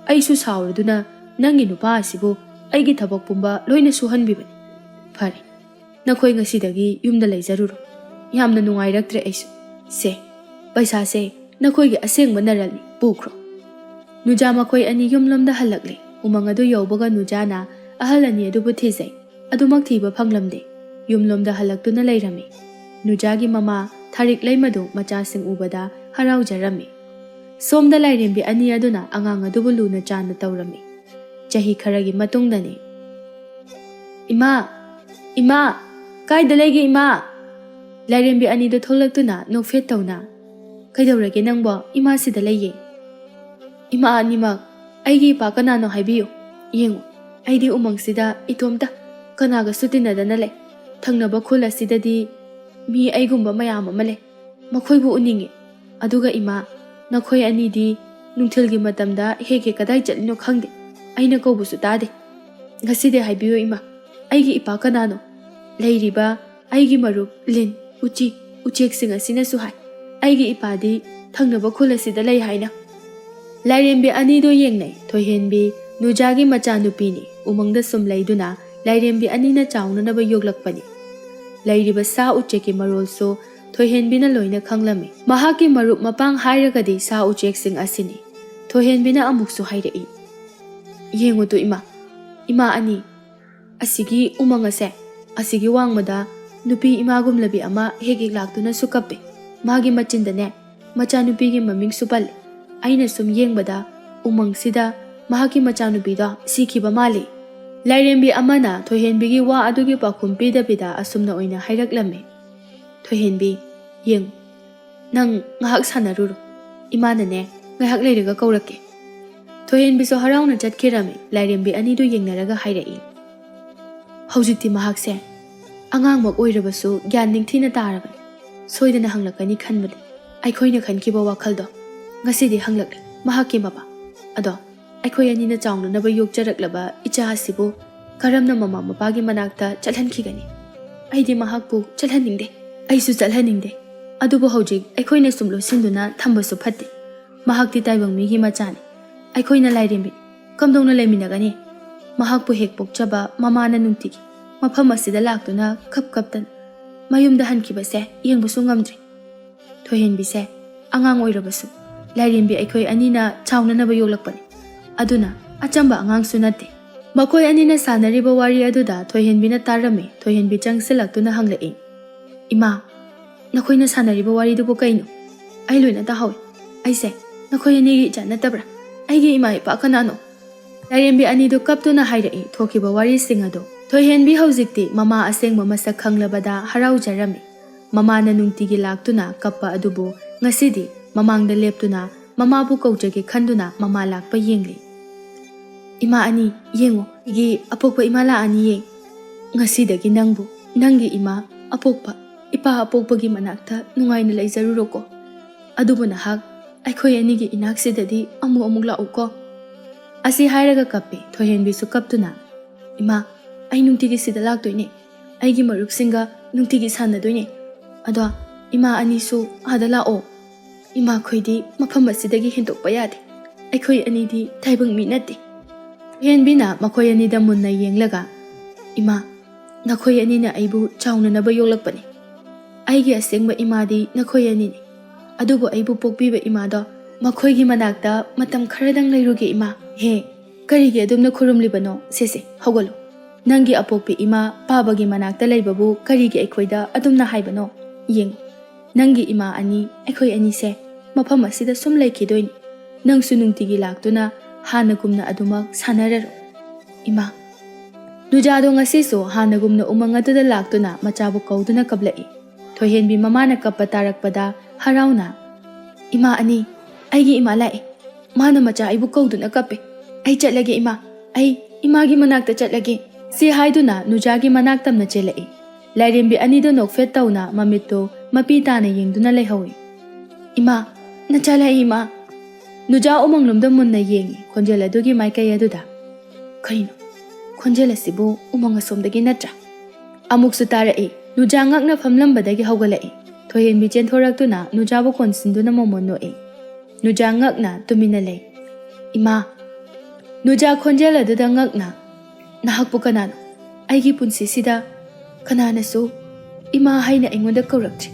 ꯑꯩꯁꯨ ꯁꯥꯎꯔꯗꯨꯅ ꯅꯪꯒꯤ ꯅꯨꯄꯥ ꯑꯁꯤꯕꯨ ꯑꯩꯒꯤ ꯊꯕꯛ ꯄꯨꯝꯕ ꯂꯣꯏꯅ ꯁꯨꯍꯟꯕꯤꯕꯅꯤ꯫ ꯐꯔꯦ, ꯅꯈꯣꯏ ꯉꯁꯤꯗꯒꯤ ꯌꯨꯝꯗ ꯂꯩꯖꯔꯨꯔꯣ꯫ ꯌꯥꯝꯅ ꯅꯨꯡꯉꯥꯏꯔꯛꯇ꯭ꯔꯦ ꯑꯩꯁꯨ꯫ ꯁꯦ, ꯄꯩꯁꯥꯁꯦ ꯅꯈꯣꯏꯒꯤ ꯑꯁꯦꯡꯕ ꯅꯔꯜꯅꯤ, ꯄꯨꯈ꯭ꯔꯣ꯫" ꯅꯨꯖꯥ ꯃꯈꯣꯏ ꯑꯅꯤ ꯌꯨꯝꯂꯣꯝꯗ ꯍꯜꯂꯛꯂꯦ꯫ ꯎꯃꯪ ꯑꯗꯨ ꯌꯧꯕꯒ ꯅꯨꯖꯥꯅ ꯑꯍꯜ ꯑꯅꯤ ꯑꯗꯨꯕꯨ ꯊꯤꯖꯩ꯫ ꯑꯗꯨꯃꯛ ꯊꯤꯕ ꯐꯪꯂꯝꯗꯦ꯫ ꯌꯨꯝꯂꯣꯝꯗ ꯍꯜꯂꯛꯇꯨꯅ ꯂꯩꯔꯝꯃꯤ꯫ ꯅꯨꯖꯥꯒꯤ ꯃꯃꯥ ꯊꯥꯔꯤꯛ ꯂꯩꯃꯗꯨ ꯃꯆꯥꯁꯤꯡ ꯎꯕꯗ ꯍꯔꯥꯎꯖꯔꯝꯃꯤ꯫ ꯁꯣꯝꯗ ꯂꯥꯏꯔꯦꯝꯕꯤ ꯑꯅꯤ ꯑꯗꯨꯅ ꯑꯉꯥꯡ ꯑꯗꯨꯕꯨ ꯂꯨꯅ ꯆꯥꯟꯅ ꯇꯧꯔꯝꯃꯤ꯫ ꯆꯍꯤ ꯈꯔꯒꯤ ꯃꯇꯨꯡꯗꯅꯤ꯫ "ꯏꯃꯥ! ꯏꯃꯥ! ꯀꯥꯏꯗ ꯂꯩꯒꯦ, ꯏꯃꯥ?" ꯂꯥꯏꯔꯦꯝꯕꯤ ꯑꯅꯤꯗꯨ ꯊꯣꯛꯂꯛꯇꯨꯅ ꯅꯣꯛꯐꯦꯠ ꯇꯧꯅ, "ꯀꯩꯗꯧꯔꯒꯦ ꯅꯪꯕꯣ? ꯏꯃꯥ ꯁꯤꯗ ꯂꯩꯌꯦ꯫" "ꯏꯃꯥ ꯑꯅꯤꯃꯛ, ꯑꯩꯒꯤ ꯏꯄꯥ ꯀꯅꯥꯅꯣ ꯍꯥꯏꯕꯤꯌꯨ꯫ ꯌꯦꯡꯉꯨ, ꯑꯩꯗꯤ ꯎꯃꯪꯁꯤꯗ ꯏꯇꯣꯝꯇ, ꯀꯅꯥꯒꯁꯨ ꯇꯤꯟꯅꯗꯅ ꯂꯩ꯫ ꯊꯪꯅꯕ ꯈꯨꯜ ꯑꯁꯤꯗꯗꯤ ꯃꯤ ꯑꯩꯒꯨꯝꯕ ꯃꯌꯥꯝ ꯑꯃ ꯂꯩ꯫ ꯃꯈꯣꯏꯕꯨ ꯎꯅꯤꯡꯉꯤ꯫ ꯑꯗꯨꯒ ꯏꯃꯥ, ꯅꯈꯣꯏ ꯑꯅꯤꯗꯤ ꯅꯨꯡꯊꯤꯜꯒꯤ ꯃꯇꯝꯗ ꯍꯦꯛ ꯍꯦꯛ ꯀꯗꯥꯏ ꯆꯠꯂꯤꯅꯣ ꯈꯪꯗꯦ꯫ ꯑꯩꯅ ꯀꯧꯕꯁꯨ ꯇꯥꯗꯦ꯫ ꯉꯁꯤꯗꯤ ꯍꯥꯏꯕꯤꯌꯨ ꯏꯃꯥ, ꯑꯩꯒꯤ ꯏꯄꯥ ꯀꯅꯥꯅꯣ?" ꯂꯩꯔꯤꯕ ꯑꯩꯒꯤ ꯃꯔꯨꯞ ꯂꯤꯟ, ꯎꯆꯤ, ꯎꯆꯦꯛꯁꯤꯡ ꯑꯁꯤꯅꯁꯨ ꯍꯥꯏ, "ꯑꯩꯒꯤ ꯏꯄꯥꯗꯤ ꯊꯪꯅꯕ ꯈꯨꯜ ꯑꯁꯤꯗ ꯂꯩ" ꯍꯥꯏꯅ꯫ ꯂꯥꯏꯔꯦꯝꯕꯤ ꯑꯅꯤꯗꯨ ꯌꯦꯡꯅꯩ꯫ ꯊꯣꯏꯍꯦꯟꯕꯤ ꯅꯨꯖꯥꯒꯤ ꯃꯆꯥꯅꯨꯄꯤꯅꯤ꯫ ꯎꯃꯪꯗ ꯁꯨꯝ ꯂꯩꯗꯨꯅ ꯂꯥꯏꯔꯦꯝꯕꯤ ꯑꯅꯤꯅ ꯆꯥꯎꯅꯅꯕ ꯌꯣꯛꯂꯛꯄꯅꯤ꯫ ꯂꯩꯔꯤꯕ ꯁꯥ ꯎꯆꯦꯛꯀꯤ ꯃꯔꯣꯜꯁꯨ ꯊꯣꯏꯍꯦꯟꯕꯤꯅ ꯂꯣꯏꯅ ꯈꯪꯂꯝꯃꯤ꯫ ꯃꯍꯥꯛꯀꯤ ꯃꯔꯨꯞ ꯃꯄꯥꯡ ꯍꯥꯏꯔꯒꯗꯤ ꯁꯥ ꯎꯆꯦꯛꯁꯤꯡ ꯑꯁꯤꯅꯤ꯫ ꯊꯣꯏꯍꯦꯟꯕꯤꯅ ꯑꯃꯨꯛꯁꯨ ꯍꯥꯏꯔꯛꯏ, "ꯌꯦꯡꯉꯨ ꯇꯨ ꯏꯃꯥ, ꯏꯃꯥ ꯑꯅꯤ, ꯑꯁꯤꯒꯤ ꯎꯃꯪ ꯑꯁꯦ, ꯑꯁꯤꯒꯤ ꯋꯥꯡꯃꯗ ꯅꯨꯄꯤ ꯏꯃꯥꯒꯨꯝꯂꯕꯤ ꯑꯃ ꯍꯦꯛ ꯍꯦꯛ ꯂꯥꯛꯇꯨꯅꯁꯨ ꯀꯞꯄꯦ꯫ ꯃꯥꯒꯤ ꯃꯆꯤꯟꯗꯅꯦ, ꯃꯆꯥꯅꯨꯄꯤꯒꯤ ꯃꯃꯤꯡꯁꯨ ꯄꯜꯂꯤ꯫ ꯑꯩꯅ ꯁꯨꯝ ꯌꯦꯡꯕꯗ ꯎꯃꯪꯁꯤꯗ ꯃꯍꯥꯛꯀꯤ ꯃꯆꯥꯅꯨꯄꯤꯗꯣ ꯁꯤꯈꯤꯕ ꯃꯥꯜꯂꯤ꯫" ꯂꯥꯏꯔꯦꯝꯕꯤ ꯑꯃꯅ ꯊꯣꯏꯍꯦꯟꯕꯤꯒꯤ ꯋꯥ ꯑꯗꯨꯒꯤ ꯄꯥꯎꯈꯨꯝ ꯄꯤꯗꯕꯤꯗ ꯑꯁꯨꯝꯅ ꯑꯣꯏꯅ ꯍꯥꯏꯔꯛꯂꯝꯃꯤ, "ꯊꯣꯏꯍꯦꯟꯕꯤ, ꯌꯦꯡꯉꯨ, ꯅꯪ ꯉꯥꯏꯍꯥꯛ ꯁꯥꯟꯅꯔꯨꯔꯣ꯫ ꯏꯃꯥꯅꯅꯦ, ꯉꯥꯏꯍꯥꯛ ꯂꯩꯔꯒ ꯀꯧꯔꯛꯀꯦ꯫" ꯊꯣꯏꯍꯦꯟꯕꯤꯁꯨ ꯍꯔꯥꯎꯅ ꯆꯠꯈꯤꯔꯝꯃꯤ꯫ ꯂꯥꯏꯔꯦꯝꯕꯤ ꯑꯅꯤꯗꯨ ꯌꯦꯡꯅꯔꯒ ꯍꯥꯏꯔꯛꯏ, "ꯍꯧꯖꯤꯛꯇꯤ ꯃꯍꯥꯛꯁꯦ ꯑꯉꯥꯡꯃꯛ ꯑꯣꯏꯔꯕꯁꯨ ꯒ꯭ꯌꯥꯟ ꯅꯤꯡꯊꯤꯅ ꯇꯥꯔꯕꯅꯤ꯫ ꯁꯣꯏꯗꯅ ꯍꯪꯂꯛꯀꯅꯤ ꯈꯟꯕꯅꯤ꯫ ꯑꯩꯈꯣꯏꯅ ꯈꯟꯈꯤꯕ ꯋꯥꯈꯜꯗꯣ ꯉꯁꯤꯗꯤ ꯍꯪꯂꯛꯂꯦ꯫ ꯃꯍꯥꯛꯀꯤ ꯃꯄꯥ꯫ ꯑꯗꯣ ꯑꯩꯈꯣꯏ ꯑꯅꯤꯅ ꯆꯥꯎꯅꯅꯕ ꯌꯣꯛꯆꯔꯛꯂꯕ ꯏꯆꯥ ꯑꯁꯤꯕꯨ ꯀꯔꯝꯅ ꯃꯃꯥ ꯃꯄꯥꯒꯤ ꯃꯅꯥꯛꯇ ꯆꯠꯍꯟꯈꯤꯒꯅꯤ? ꯑꯩꯗꯤ ꯃꯍꯥꯛꯄꯨ ꯆꯠꯍꯟꯅꯤꯡꯗꯦ꯫ ꯑꯩꯁꯨ ꯆꯠꯍꯟꯅꯤꯡꯗꯦ꯫ ꯑꯗꯨꯕꯨ ꯍꯧꯖꯤꯛ ꯑꯩꯈꯣꯏꯅ ꯁꯨꯝ ꯂꯣꯠꯁꯤꯟꯗꯨꯅ ꯊꯝꯕꯁꯨ ꯐꯠꯇꯦ꯫ ꯃꯍꯥꯛꯇꯤ ꯇꯥꯏꯕꯪ ꯃꯤꯒꯤ ꯃꯆꯥꯅꯤ꯫ ꯑꯩꯈꯣꯏꯅ ꯂꯥꯏꯔꯦꯝꯕꯤ ꯀꯝꯗꯧꯅ ꯂꯩꯃꯤꯟꯅꯒꯅꯤ? ꯃꯍꯥꯛꯄꯨ ꯍꯦꯛ ꯄꯣꯛꯆꯕ ꯃꯃꯥꯅ ꯅꯨꯡꯇꯤꯒꯤ ꯃꯐꯝ ꯑꯁꯤꯗ ꯂꯥꯛꯇꯨꯅ ꯀꯞ ꯀꯞꯇꯅ ꯃꯌꯨꯝꯗ ꯍꯟꯈꯤꯕꯁꯦ ꯌꯦꯡꯕꯁꯨ ꯉꯝꯗ꯭ꯔꯦ꯫ ꯊꯣꯏꯍꯦꯟꯕꯤꯁꯦ ꯑꯉꯥꯡ ꯑꯣꯏꯔꯕꯁꯨ ꯂꯥꯏꯔꯦꯝꯕꯤ ꯑꯩꯈꯣꯏ ꯑꯅꯤꯅ ꯆꯥꯎꯅꯅꯕ ꯌꯣꯛꯂꯛꯄꯅꯤ꯫ ꯑꯗꯨꯅ ꯑꯆꯝꯕ ꯑꯉꯥꯡꯁꯨ ꯅꯠꯇꯦ꯫ ꯃꯈꯣꯏ ꯑꯅꯤꯅ ꯁꯥꯟꯅꯔꯤꯕ ꯋꯥꯔꯤ ꯑꯗꯨꯗ ꯊꯣꯏꯍꯦꯟꯕꯤꯅ ꯇꯥꯔꯝꯃꯤ꯫ ꯊꯣꯏꯍꯦꯟꯕꯤ ꯆꯪꯁꯤꯜꯂꯛꯇꯨꯅ ꯍꯪꯂꯛꯏ, "ꯏꯃꯥ, ꯅꯈꯣꯏꯅ ꯁꯥꯟꯅꯔꯤꯕ ꯋꯥꯔꯤꯗꯨꯕꯨ ꯀꯩꯅꯣ? ꯑꯩ ꯂꯣꯏꯅ ꯇꯥꯍꯧꯏ꯫ ꯑꯩꯁꯦ ꯅꯈꯣꯏ ꯑꯅꯤꯒꯤ ꯏꯆꯥ ꯅꯠꯇꯕ꯭ꯔꯥ? ꯑꯩꯒꯤ ꯏꯃꯥ ꯏꯄꯥ ꯀꯅꯥꯅꯣ?" ꯂꯥꯏꯔꯦꯝꯕꯤ ꯑꯅꯤꯗꯨ ꯀꯞꯇꯨꯅ ꯍꯥꯏꯔꯛꯏ꯫ ꯊꯣꯛꯈꯤꯕ ꯋꯥꯔꯤꯁꯤꯡ ꯑꯗꯨ ꯊꯣꯏꯍꯦꯟꯕꯤ ꯍꯧꯖꯤꯛꯇꯤ ꯃꯃꯥ ꯑꯁꯦꯡꯕ ꯃꯁꯛ ꯈꯪꯂꯕꯗ ꯍꯔꯥꯎꯖꯔꯝꯃꯤ꯫ ꯃꯃꯥꯅ ꯅꯨꯡꯇꯤꯒꯤ ꯂꯥꯛꯇꯨꯅ ꯀꯞꯄ ꯑꯗꯨꯕꯨ ꯉꯁꯤꯗꯤ ꯃꯃꯥꯡꯗ ꯂꯦꯞꯇꯨꯅ ꯃꯃꯥꯕꯨ ꯀꯧꯖꯒꯦ ꯈꯟꯗꯨꯅ ꯃꯃꯥ ꯂꯥꯛꯄ ꯌꯦꯡꯂꯤ꯫ "ꯏꯃꯥ ꯑꯅꯤ, ꯌꯦꯡꯉꯣ, ꯑꯩꯒꯤ ꯑꯄꯣꯛꯄ ꯏꯃꯥ ꯂꯥꯛꯑꯅꯤꯌꯦ꯫ ꯉꯁꯤꯗꯒꯤ ꯅꯪꯕꯨ ꯅꯪꯒꯤ ꯏꯃꯥ ꯑꯄꯣꯛꯄ, ꯏꯄꯥ ꯑꯄꯣꯛꯄꯒꯤ ꯃꯅꯥꯛꯇ ꯅꯨꯡꯉꯥꯏꯅ ꯂꯩꯖꯔꯨꯔꯣꯀꯣ꯫ ꯑꯗꯨꯕꯨ ꯅꯍꯥꯛ ꯑꯩꯈꯣꯏ ꯑꯅꯤꯒꯤ ꯏꯅꯥꯛꯁꯤꯗꯗꯤ ꯑꯃꯨꯛ ꯑꯃꯨꯛ ꯂꯥꯛꯎꯀꯣ꯫" ꯑꯁꯤ ꯍꯥꯏꯔꯒ ꯀꯞꯄꯤ꯫ ꯊꯣꯏꯍꯦꯟꯕꯤꯁꯨ ꯀꯞꯇꯨꯅ, "ꯏꯃꯥ, ꯑꯩ ꯅꯨꯡꯇꯤꯒꯤ ꯁꯤꯗ ꯂꯥꯛꯇꯣꯏꯅꯦ꯫ ꯑꯩꯒꯤ ꯃꯔꯨꯞꯁꯤꯡꯒ ꯅꯨꯡꯇꯤꯒꯤ ꯁꯥꯟꯅꯗꯣꯏꯅꯦ꯫ ꯑꯗꯣ ꯏꯃꯥ ꯑꯅꯤꯁꯨ ꯑꯥꯗ ꯂꯥꯛꯑꯣ꯫ ꯏꯃꯥꯈꯣꯏꯗꯤ ꯃꯐꯝ ꯑꯁꯤꯗꯒꯤ ꯍꯦꯟꯗꯣꯛꯄ ꯌꯥꯗꯦ꯫ ꯑꯩꯈꯣꯏ ꯑꯅꯤꯗꯤ ꯇꯥꯏꯕꯪ ꯃꯤ ꯅꯠꯇꯦ꯫" ꯍꯦꯟꯕꯤꯅ ꯃꯈꯣꯏ ꯑꯅꯤꯗ ꯃꯨꯟꯅ ꯌꯦꯡꯂꯒ, "ꯏꯃꯥ, ꯅꯈꯣꯏ ꯑꯅꯤꯅ ꯑꯩꯕꯨ ꯆꯥꯎꯅꯅꯕ ꯌꯣꯛꯂꯛꯄꯅꯤ꯫ ꯑꯩꯒꯤ ꯑꯁꯦꯡꯕ ꯏꯃꯥꯗꯤ ꯅꯈꯣꯏ ꯑꯅꯤꯅꯤ꯫ ꯑꯗꯨꯕꯨ ꯑꯩꯕꯨ ꯄꯣꯛꯄꯤꯕ ꯏꯃꯥꯗꯣ ꯃꯈꯣꯏꯒꯤ ꯃꯅꯥꯛꯇ ꯃꯇꯝ ꯈꯔꯗꯪ ꯂꯩꯔꯨꯒꯦ ꯏꯃꯥ꯫" "ꯍꯦ, ꯀꯔꯤꯒꯤ ꯑꯗꯨꯝꯅ ꯈꯨꯔꯨꯝꯂꯤꯕꯅꯣ? ꯁꯦ ꯁꯦ, ꯍꯧꯒꯠꯂꯨ꯫ ꯅꯪꯒꯤ ꯑꯄꯣꯛꯄꯤ ꯏꯃꯥ ꯄꯥꯕꯒꯤ ꯃꯅꯥꯛꯇ ꯂꯩꯕꯕꯨ ꯀꯔꯤꯒꯤ ꯑꯩꯈꯣꯏꯗ ꯑꯗꯨꯝꯅ ꯍꯥꯏꯕꯅꯣ? ꯌꯦꯡꯉꯨ, ꯅꯪꯒꯤ ꯏꯃꯥ ꯑꯅꯤ, ꯑꯩꯈꯣꯏ ꯑꯅꯤꯁꯦ ꯃꯐꯝ ꯑꯁꯤꯗ ꯁꯨꯝ ꯂꯩꯈꯤꯗꯣꯏꯅꯤ꯫ ꯅꯪꯁꯨ ꯅꯨꯡꯇꯤꯒꯤ ꯂꯥꯛꯇꯨꯅ ꯍꯥꯟꯅꯒꯨꯝꯅ ꯑꯗꯨꯃꯛ ꯁꯥꯟꯅꯔꯔꯣ, ꯏꯃꯥ꯫" ꯅꯨꯖꯥꯗꯣ ꯉꯁꯤꯁꯨ ꯍꯥꯟꯅꯒꯨꯝꯅ ꯎꯃꯪ ꯑꯗꯨꯗ ꯂꯥꯛꯇꯨꯅ ꯃꯆꯥꯕꯨ ꯀꯧꯗꯨꯅ ꯀꯞꯂꯛꯏ꯫ ꯊꯣꯏꯍꯦꯟꯕꯤ ꯃꯃꯥꯅ ꯀꯞꯄ ꯇꯥꯔꯛꯄꯗ ꯍꯔꯥꯎꯅ, "ꯏꯃꯥ ꯑꯅꯤ, ꯑꯩꯒꯤ ꯏꯃꯥ ꯂꯥꯛꯑꯦ꯫ ꯃꯥꯅ ꯃꯆꯥ ꯑꯩꯕꯨ ꯀꯧꯗꯨꯅ ꯀꯞꯄꯦ꯫ ꯑꯩ ꯆꯠꯂꯒꯦ ꯏꯃꯥ꯫ ꯑꯩ ꯏꯃꯥꯒꯤ ꯃꯅꯥꯛꯇ ꯆꯠꯂꯒꯦ꯫" ꯁꯤ ꯍꯥꯏꯗꯨꯅ ꯅꯨꯖꯥꯒꯤ ꯃꯅꯥꯛ ꯇꯝꯅ ꯆꯦꯜꯂꯛꯏ꯫ ꯂꯥꯏꯔꯦꯝꯕꯤ ꯑꯅꯤꯗꯣ ꯅꯣꯛꯐꯦꯠ ꯇꯧꯅ ꯃꯃꯤꯠꯇꯣ ꯃꯄꯤ ꯇꯥꯅ ꯌꯦꯡꯗꯨꯅ ꯂꯩꯍꯧꯏ꯫ "ꯏꯃꯥ, ꯅꯆꯥ ꯂꯥꯛꯑꯦ ꯏꯃꯥ꯫" ꯅꯨꯖꯥ ꯎꯃꯪꯂꯣꯝꯗ ꯃꯨꯟꯅ ꯌꯦꯡꯉꯤ ꯈꯣꯟꯖꯦꯜ ꯑꯗꯨꯒꯤ ꯃꯥꯏꯀꯩ ꯑꯗꯨꯗ꯫ ꯀꯩꯅꯣ? ꯈꯣꯟꯖꯦꯜ ꯑꯁꯤꯕꯨ ꯎꯃꯪ ꯑꯁꯣꯝꯗꯒꯤ ꯅꯠꯇ꯭ꯔꯥ? ꯑꯃꯨꯛꯁꯨ ꯇꯥꯔꯛꯏ꯫ ꯅꯨꯖꯥ ꯉꯛꯅ ꯐꯝꯂꯝꯕꯗꯒꯤ ꯍꯧꯒꯠꯂꯛꯏ꯫ ꯊꯣꯏꯍꯦꯟꯕꯤ ꯆꯦꯟꯊꯣꯔꯛꯇꯨꯅ ꯅꯨꯖꯥꯕꯨ ꯀꯣꯟꯁꯤꯟꯗꯨꯅ ꯃꯣꯃꯣꯟ ꯅꯣꯛꯏ꯫ ꯅꯨꯖꯥ ꯉꯛꯅ ꯇꯨꯃꯤꯟꯅ ꯂꯩ꯫ "ꯏꯃꯥ!" ꯅꯨꯖꯥ ꯈꯣꯟꯖꯦꯜ ꯑꯗꯨꯗ ꯉꯛꯅ, "ꯅꯍꯥꯛꯄꯨ ꯀꯅꯥꯅꯣ? ꯑꯩꯒꯤ ꯄꯨꯟꯁꯤꯁꯤꯗ ꯀꯅꯥꯅꯁꯨ ꯏꯃꯥ ꯍꯥꯏꯅ ꯑꯩꯉꯣꯟꯗ ꯀꯧꯔꯛꯇ꯭ꯔꯤ꯫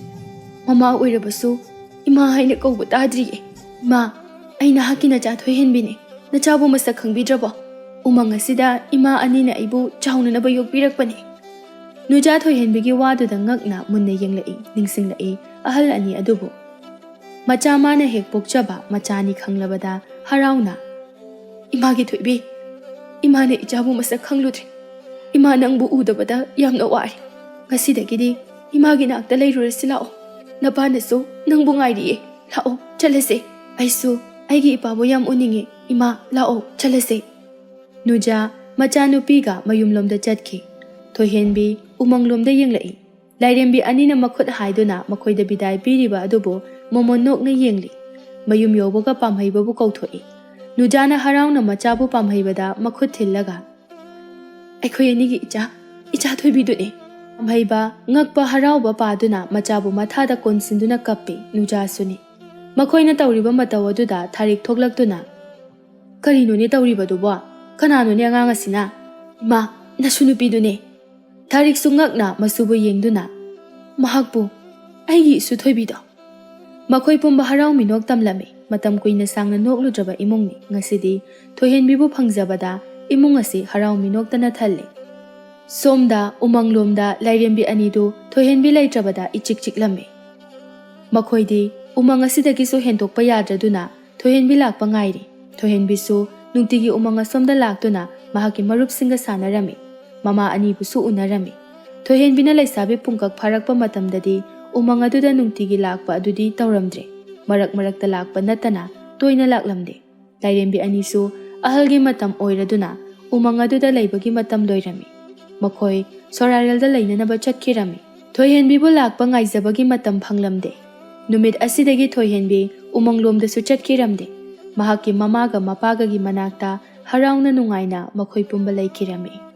ꯃꯃꯥ ꯑꯣꯏꯔꯕꯁꯨ ꯏꯃꯥ ꯍꯥꯏꯅ ꯀꯧꯕ ꯇꯥꯗ꯭ꯔꯤꯌꯦ꯫ ꯏꯃꯥ, ꯑꯩ ꯅꯍꯥꯛꯀꯤ ꯅꯆꯥ ꯊꯣꯏꯍꯦꯟꯕꯤꯅꯤ꯫ ꯅꯆꯥꯕꯨ ꯃꯁꯛ ꯈꯪꯕꯤꯗ꯭ꯔꯕꯣ? ꯎꯃꯪ ꯑꯁꯤꯗ ꯏꯃꯥ ꯑꯅꯤꯅ ꯑꯩꯕꯨ ꯆꯥꯎꯅꯅꯕ ꯌꯣꯛꯄꯤꯔꯛꯄꯅꯤ꯫" ꯅꯨꯖꯥ ꯊꯣꯏꯍꯦꯟꯕꯤꯒꯤ ꯋꯥꯗꯨꯗ ꯉꯛꯅ ꯃꯨꯟꯅ ꯌꯦꯡꯂꯛꯏ, ꯅꯤꯡꯁꯤꯡꯂꯛꯏ ꯑꯍꯜ ꯑꯅꯤ ꯑꯗꯨꯕꯨ꯫ ꯃꯆꯥ ꯃꯥꯅ ꯍꯦꯛ ꯄꯣꯛꯆꯕ ꯃꯆꯥꯅꯤ ꯈꯪꯂꯕꯗ ꯍꯔꯥꯎꯅ, "ꯏꯃꯥꯒꯤ ꯊꯣꯏꯕꯤ, ꯏꯃꯥꯅ ꯏꯆꯥꯕꯨ ꯃꯁꯛ ꯈꯪꯂꯨꯗ꯭ꯔꯤ꯫ ꯏꯃꯥ ꯅꯪꯕꯨ ꯎꯗꯕꯗ ꯌꯥꯝꯅ ꯋꯥꯔꯦ꯫ ꯉꯁꯤꯗꯒꯤꯗꯤ ꯏꯃꯥꯒꯤ ꯅꯥꯛꯇ ꯂꯩꯔꯨꯔꯁꯤ ꯂꯥꯛꯑꯣ꯫ ꯅꯄꯥꯅꯁꯨ ꯅꯪꯕꯨ ꯉꯥꯏꯔꯤꯌꯦ꯫ ꯂꯥꯛꯑꯣ, ꯆꯠꯂꯁꯦ꯫ ꯑꯩꯁꯨ ꯑꯩꯒꯤ ꯏꯄꯥꯕꯨ ꯌꯥꯝ ꯎꯅꯤꯡꯉꯦ꯫ ꯏꯃꯥ, ꯂꯥꯛꯑꯣ, ꯆꯠꯂꯁꯦ꯫" ꯅꯨꯖꯥ ꯃꯆꯥꯅꯨꯄꯤꯒ ꯃꯌꯨꯝꯂꯣꯝꯗ ꯆꯠꯈꯤ꯫ ꯊꯣꯏꯍꯦꯟꯕꯤ ꯎꯃꯪꯂꯣꯝꯗ ꯌꯦꯡꯂꯛꯏ꯫ ꯂꯥꯏꯔꯦꯝꯕꯤ ꯑꯅꯤꯅ ꯃꯈꯨꯠ ꯍꯥꯏꯗꯨꯅ ꯃꯈꯣꯏꯗ ꯕꯤꯗꯥꯏ ꯄꯤꯔꯤꯕ ꯑꯗꯨꯕꯨ ꯃꯣꯃꯣꯟ ꯅꯣꯛꯅ ꯌꯦꯡꯂꯤ꯫ ꯃꯌꯨꯝ ꯌꯧꯕꯒ ꯄꯥꯝꯍꯩꯕꯕꯨ ꯀꯧꯊꯣꯛꯏ꯫ ꯅꯨꯖꯥꯅ ꯍꯔꯥꯎꯅ ꯃꯆꯥꯕꯨ ꯄꯥꯝꯍꯩꯕꯗ ꯃꯈꯨꯠ ꯊꯤꯜꯂꯒ, "ꯑꯩꯈꯣꯏ ꯑꯅꯤꯒꯤ ꯏꯆꯥ, ꯏꯆꯥ ꯊꯣꯏꯕꯤꯗꯨꯅꯤ꯫" ꯄꯥꯝꯍꯩꯕ ꯉꯛꯄ ꯍꯔꯥꯎꯕ ꯄꯥꯗꯨꯅ ꯃꯆꯥꯕꯨ ꯃꯊꯥꯗ ꯀꯣꯟꯁꯤꯟꯗꯨꯅ ꯀꯞꯄꯤ꯫ ꯅꯨꯖꯥꯁꯨꯅꯤ꯫ ꯃꯈꯣꯏꯅ ꯇꯧꯔꯤꯕ ꯃꯇꯧ ꯑꯗꯨꯗ ꯊꯥꯔꯤꯛ ꯊꯣꯛꯂꯛꯇꯨꯅ, "ꯀꯔꯤꯅꯣꯅꯦ ꯇꯧꯔꯤꯕꯗꯨꯕꯣ? ꯀꯅꯥꯅꯣꯅꯦ ꯑꯉꯥꯡ ꯑꯁꯤꯅ?" "ꯏꯃꯥ, ꯅꯁꯨ ꯅꯨꯄꯤꯗꯨꯅꯦ꯫" ꯊꯥꯔꯤꯛꯁꯨ ꯉꯛꯅ ꯃꯁꯨꯕꯨ ꯌꯦꯡꯗꯨꯅ, "ꯃꯍꯥꯛꯄꯨ ꯑꯩꯒꯤ ꯏꯁꯨ ꯊꯣꯏꯕꯤꯗꯣ꯫" ꯃꯈꯣꯏ ꯄꯨꯝꯕ ꯍꯔꯥꯎ ꯃꯤꯅꯣꯛ ꯇꯝꯂꯝꯃꯤ꯫ ꯃꯇꯝ ꯀꯨꯏꯅ ꯁꯥꯡꯅ ꯅꯣꯛꯂꯨꯗ꯭ꯔꯕ ꯏꯃꯨꯡꯅꯤ꯫ ꯉꯁꯤꯗꯤ ꯊꯣꯏꯍꯦꯟꯕꯤꯕꯨ ꯐꯪꯖꯕꯗ ꯏꯃꯨꯡ ꯑꯁꯤ ꯍꯔꯥꯎ ꯃꯤꯅꯣꯛꯇꯅ ꯊꯜꯂꯦ꯫ ꯁꯣꯝꯗ ꯎꯃꯪꯂꯣꯝꯗ ꯂꯥꯏꯔꯦꯝꯕꯤ ꯑꯅꯤꯗꯨ ꯊꯣꯏꯍꯦꯟꯕꯤ ꯂꯩꯇ꯭ꯔꯕꯗ ꯏꯆꯤꯛ ꯆꯤꯛꯂꯝꯃꯤ꯫ ꯃꯈꯣꯏꯗꯤ ꯎꯃꯪ ꯑꯁꯤꯗꯒꯤꯁꯨ ꯍꯦꯟꯗꯣꯛꯄ ꯌꯥꯗ꯭ꯔꯗꯨꯅ ꯊꯣꯏꯍꯦꯟꯕꯤ ꯂꯥꯛꯄ ꯉꯥꯏꯔꯤ꯫ ꯊꯣꯏꯍꯦꯟꯕꯤꯁꯨ ꯅꯨꯡꯇꯤꯒꯤ ꯎꯃꯪ ꯑꯁꯣꯝꯗ ꯂꯥꯛꯇꯨꯅ ꯃꯍꯥꯛꯀꯤ ꯃꯔꯨꯞꯁꯤꯡꯒ ꯁꯥꯟꯅꯔꯝꯃꯤ꯫ ꯃꯃꯥ ꯑꯅꯤꯕꯨꯁꯨ ꯎꯅꯔꯝꯃꯤ꯫ ꯊꯣꯏꯍꯦꯟꯕꯤꯅ ꯂꯩꯁꯥꯕꯤ ꯄꯨꯡꯀꯛ ꯐꯥꯔꯛꯄ ꯃꯇꯝꯗꯗꯤ ꯎꯃꯪ ꯑꯗꯨꯗ ꯅꯨꯡꯇꯤꯒꯤ ꯂꯥꯛꯄ ꯑꯗꯨꯗꯤ ꯇꯧꯔꯝꯗ꯭ꯔꯦ꯫ ꯃꯔꯛ ꯃꯔꯛꯇ ꯂꯥꯛꯄ ꯅꯠꯇꯅ ꯇꯣꯏꯅ ꯂꯥꯛꯂꯝꯗꯦ꯫ ꯂꯥꯏꯔꯦꯝꯕꯤ ꯑꯅꯤꯁꯨ ꯑꯍꯜꯒꯤ ꯃꯇꯝ ꯑꯣꯏꯔꯗꯨꯅ ꯎꯃꯪ ꯑꯗꯨꯗ ꯂꯩꯕꯒꯤ ꯃꯇꯝ ꯂꯣꯏꯔꯝꯃꯤ꯫ ꯃꯈꯣꯏ ꯁꯣꯔꯥꯔꯦꯜꯗ ꯂꯩꯅꯅꯕ ꯆꯠꯈꯤꯔꯝꯃꯤ꯫ ꯊꯣꯏꯍꯦꯟꯕꯤꯕꯨ ꯂꯥꯛꯄ ꯉꯥꯏꯖꯕꯒꯤ ꯃꯇꯝ ꯐꯪꯂꯝꯗꯦ꯫ ꯅꯨꯃꯤꯠ ꯑꯁꯤꯗꯒꯤ ꯊꯣꯏꯍꯦꯟꯕꯤ ꯎꯃꯪꯂꯣꯝꯗꯁꯨ ꯆꯠꯈꯤꯔꯝꯗꯦ꯫ ꯃꯍꯥꯛꯀꯤ ꯃꯃꯥꯒ ꯃꯄꯥꯒꯒꯤ ꯃꯅꯥꯛꯇ ꯍꯔꯥꯎꯅ ꯅꯨꯡꯉꯥꯏꯅ ꯃꯈꯣꯏ ꯄꯨꯝꯕ ꯂꯩꯈꯤꯔꯝꯃꯤ꯫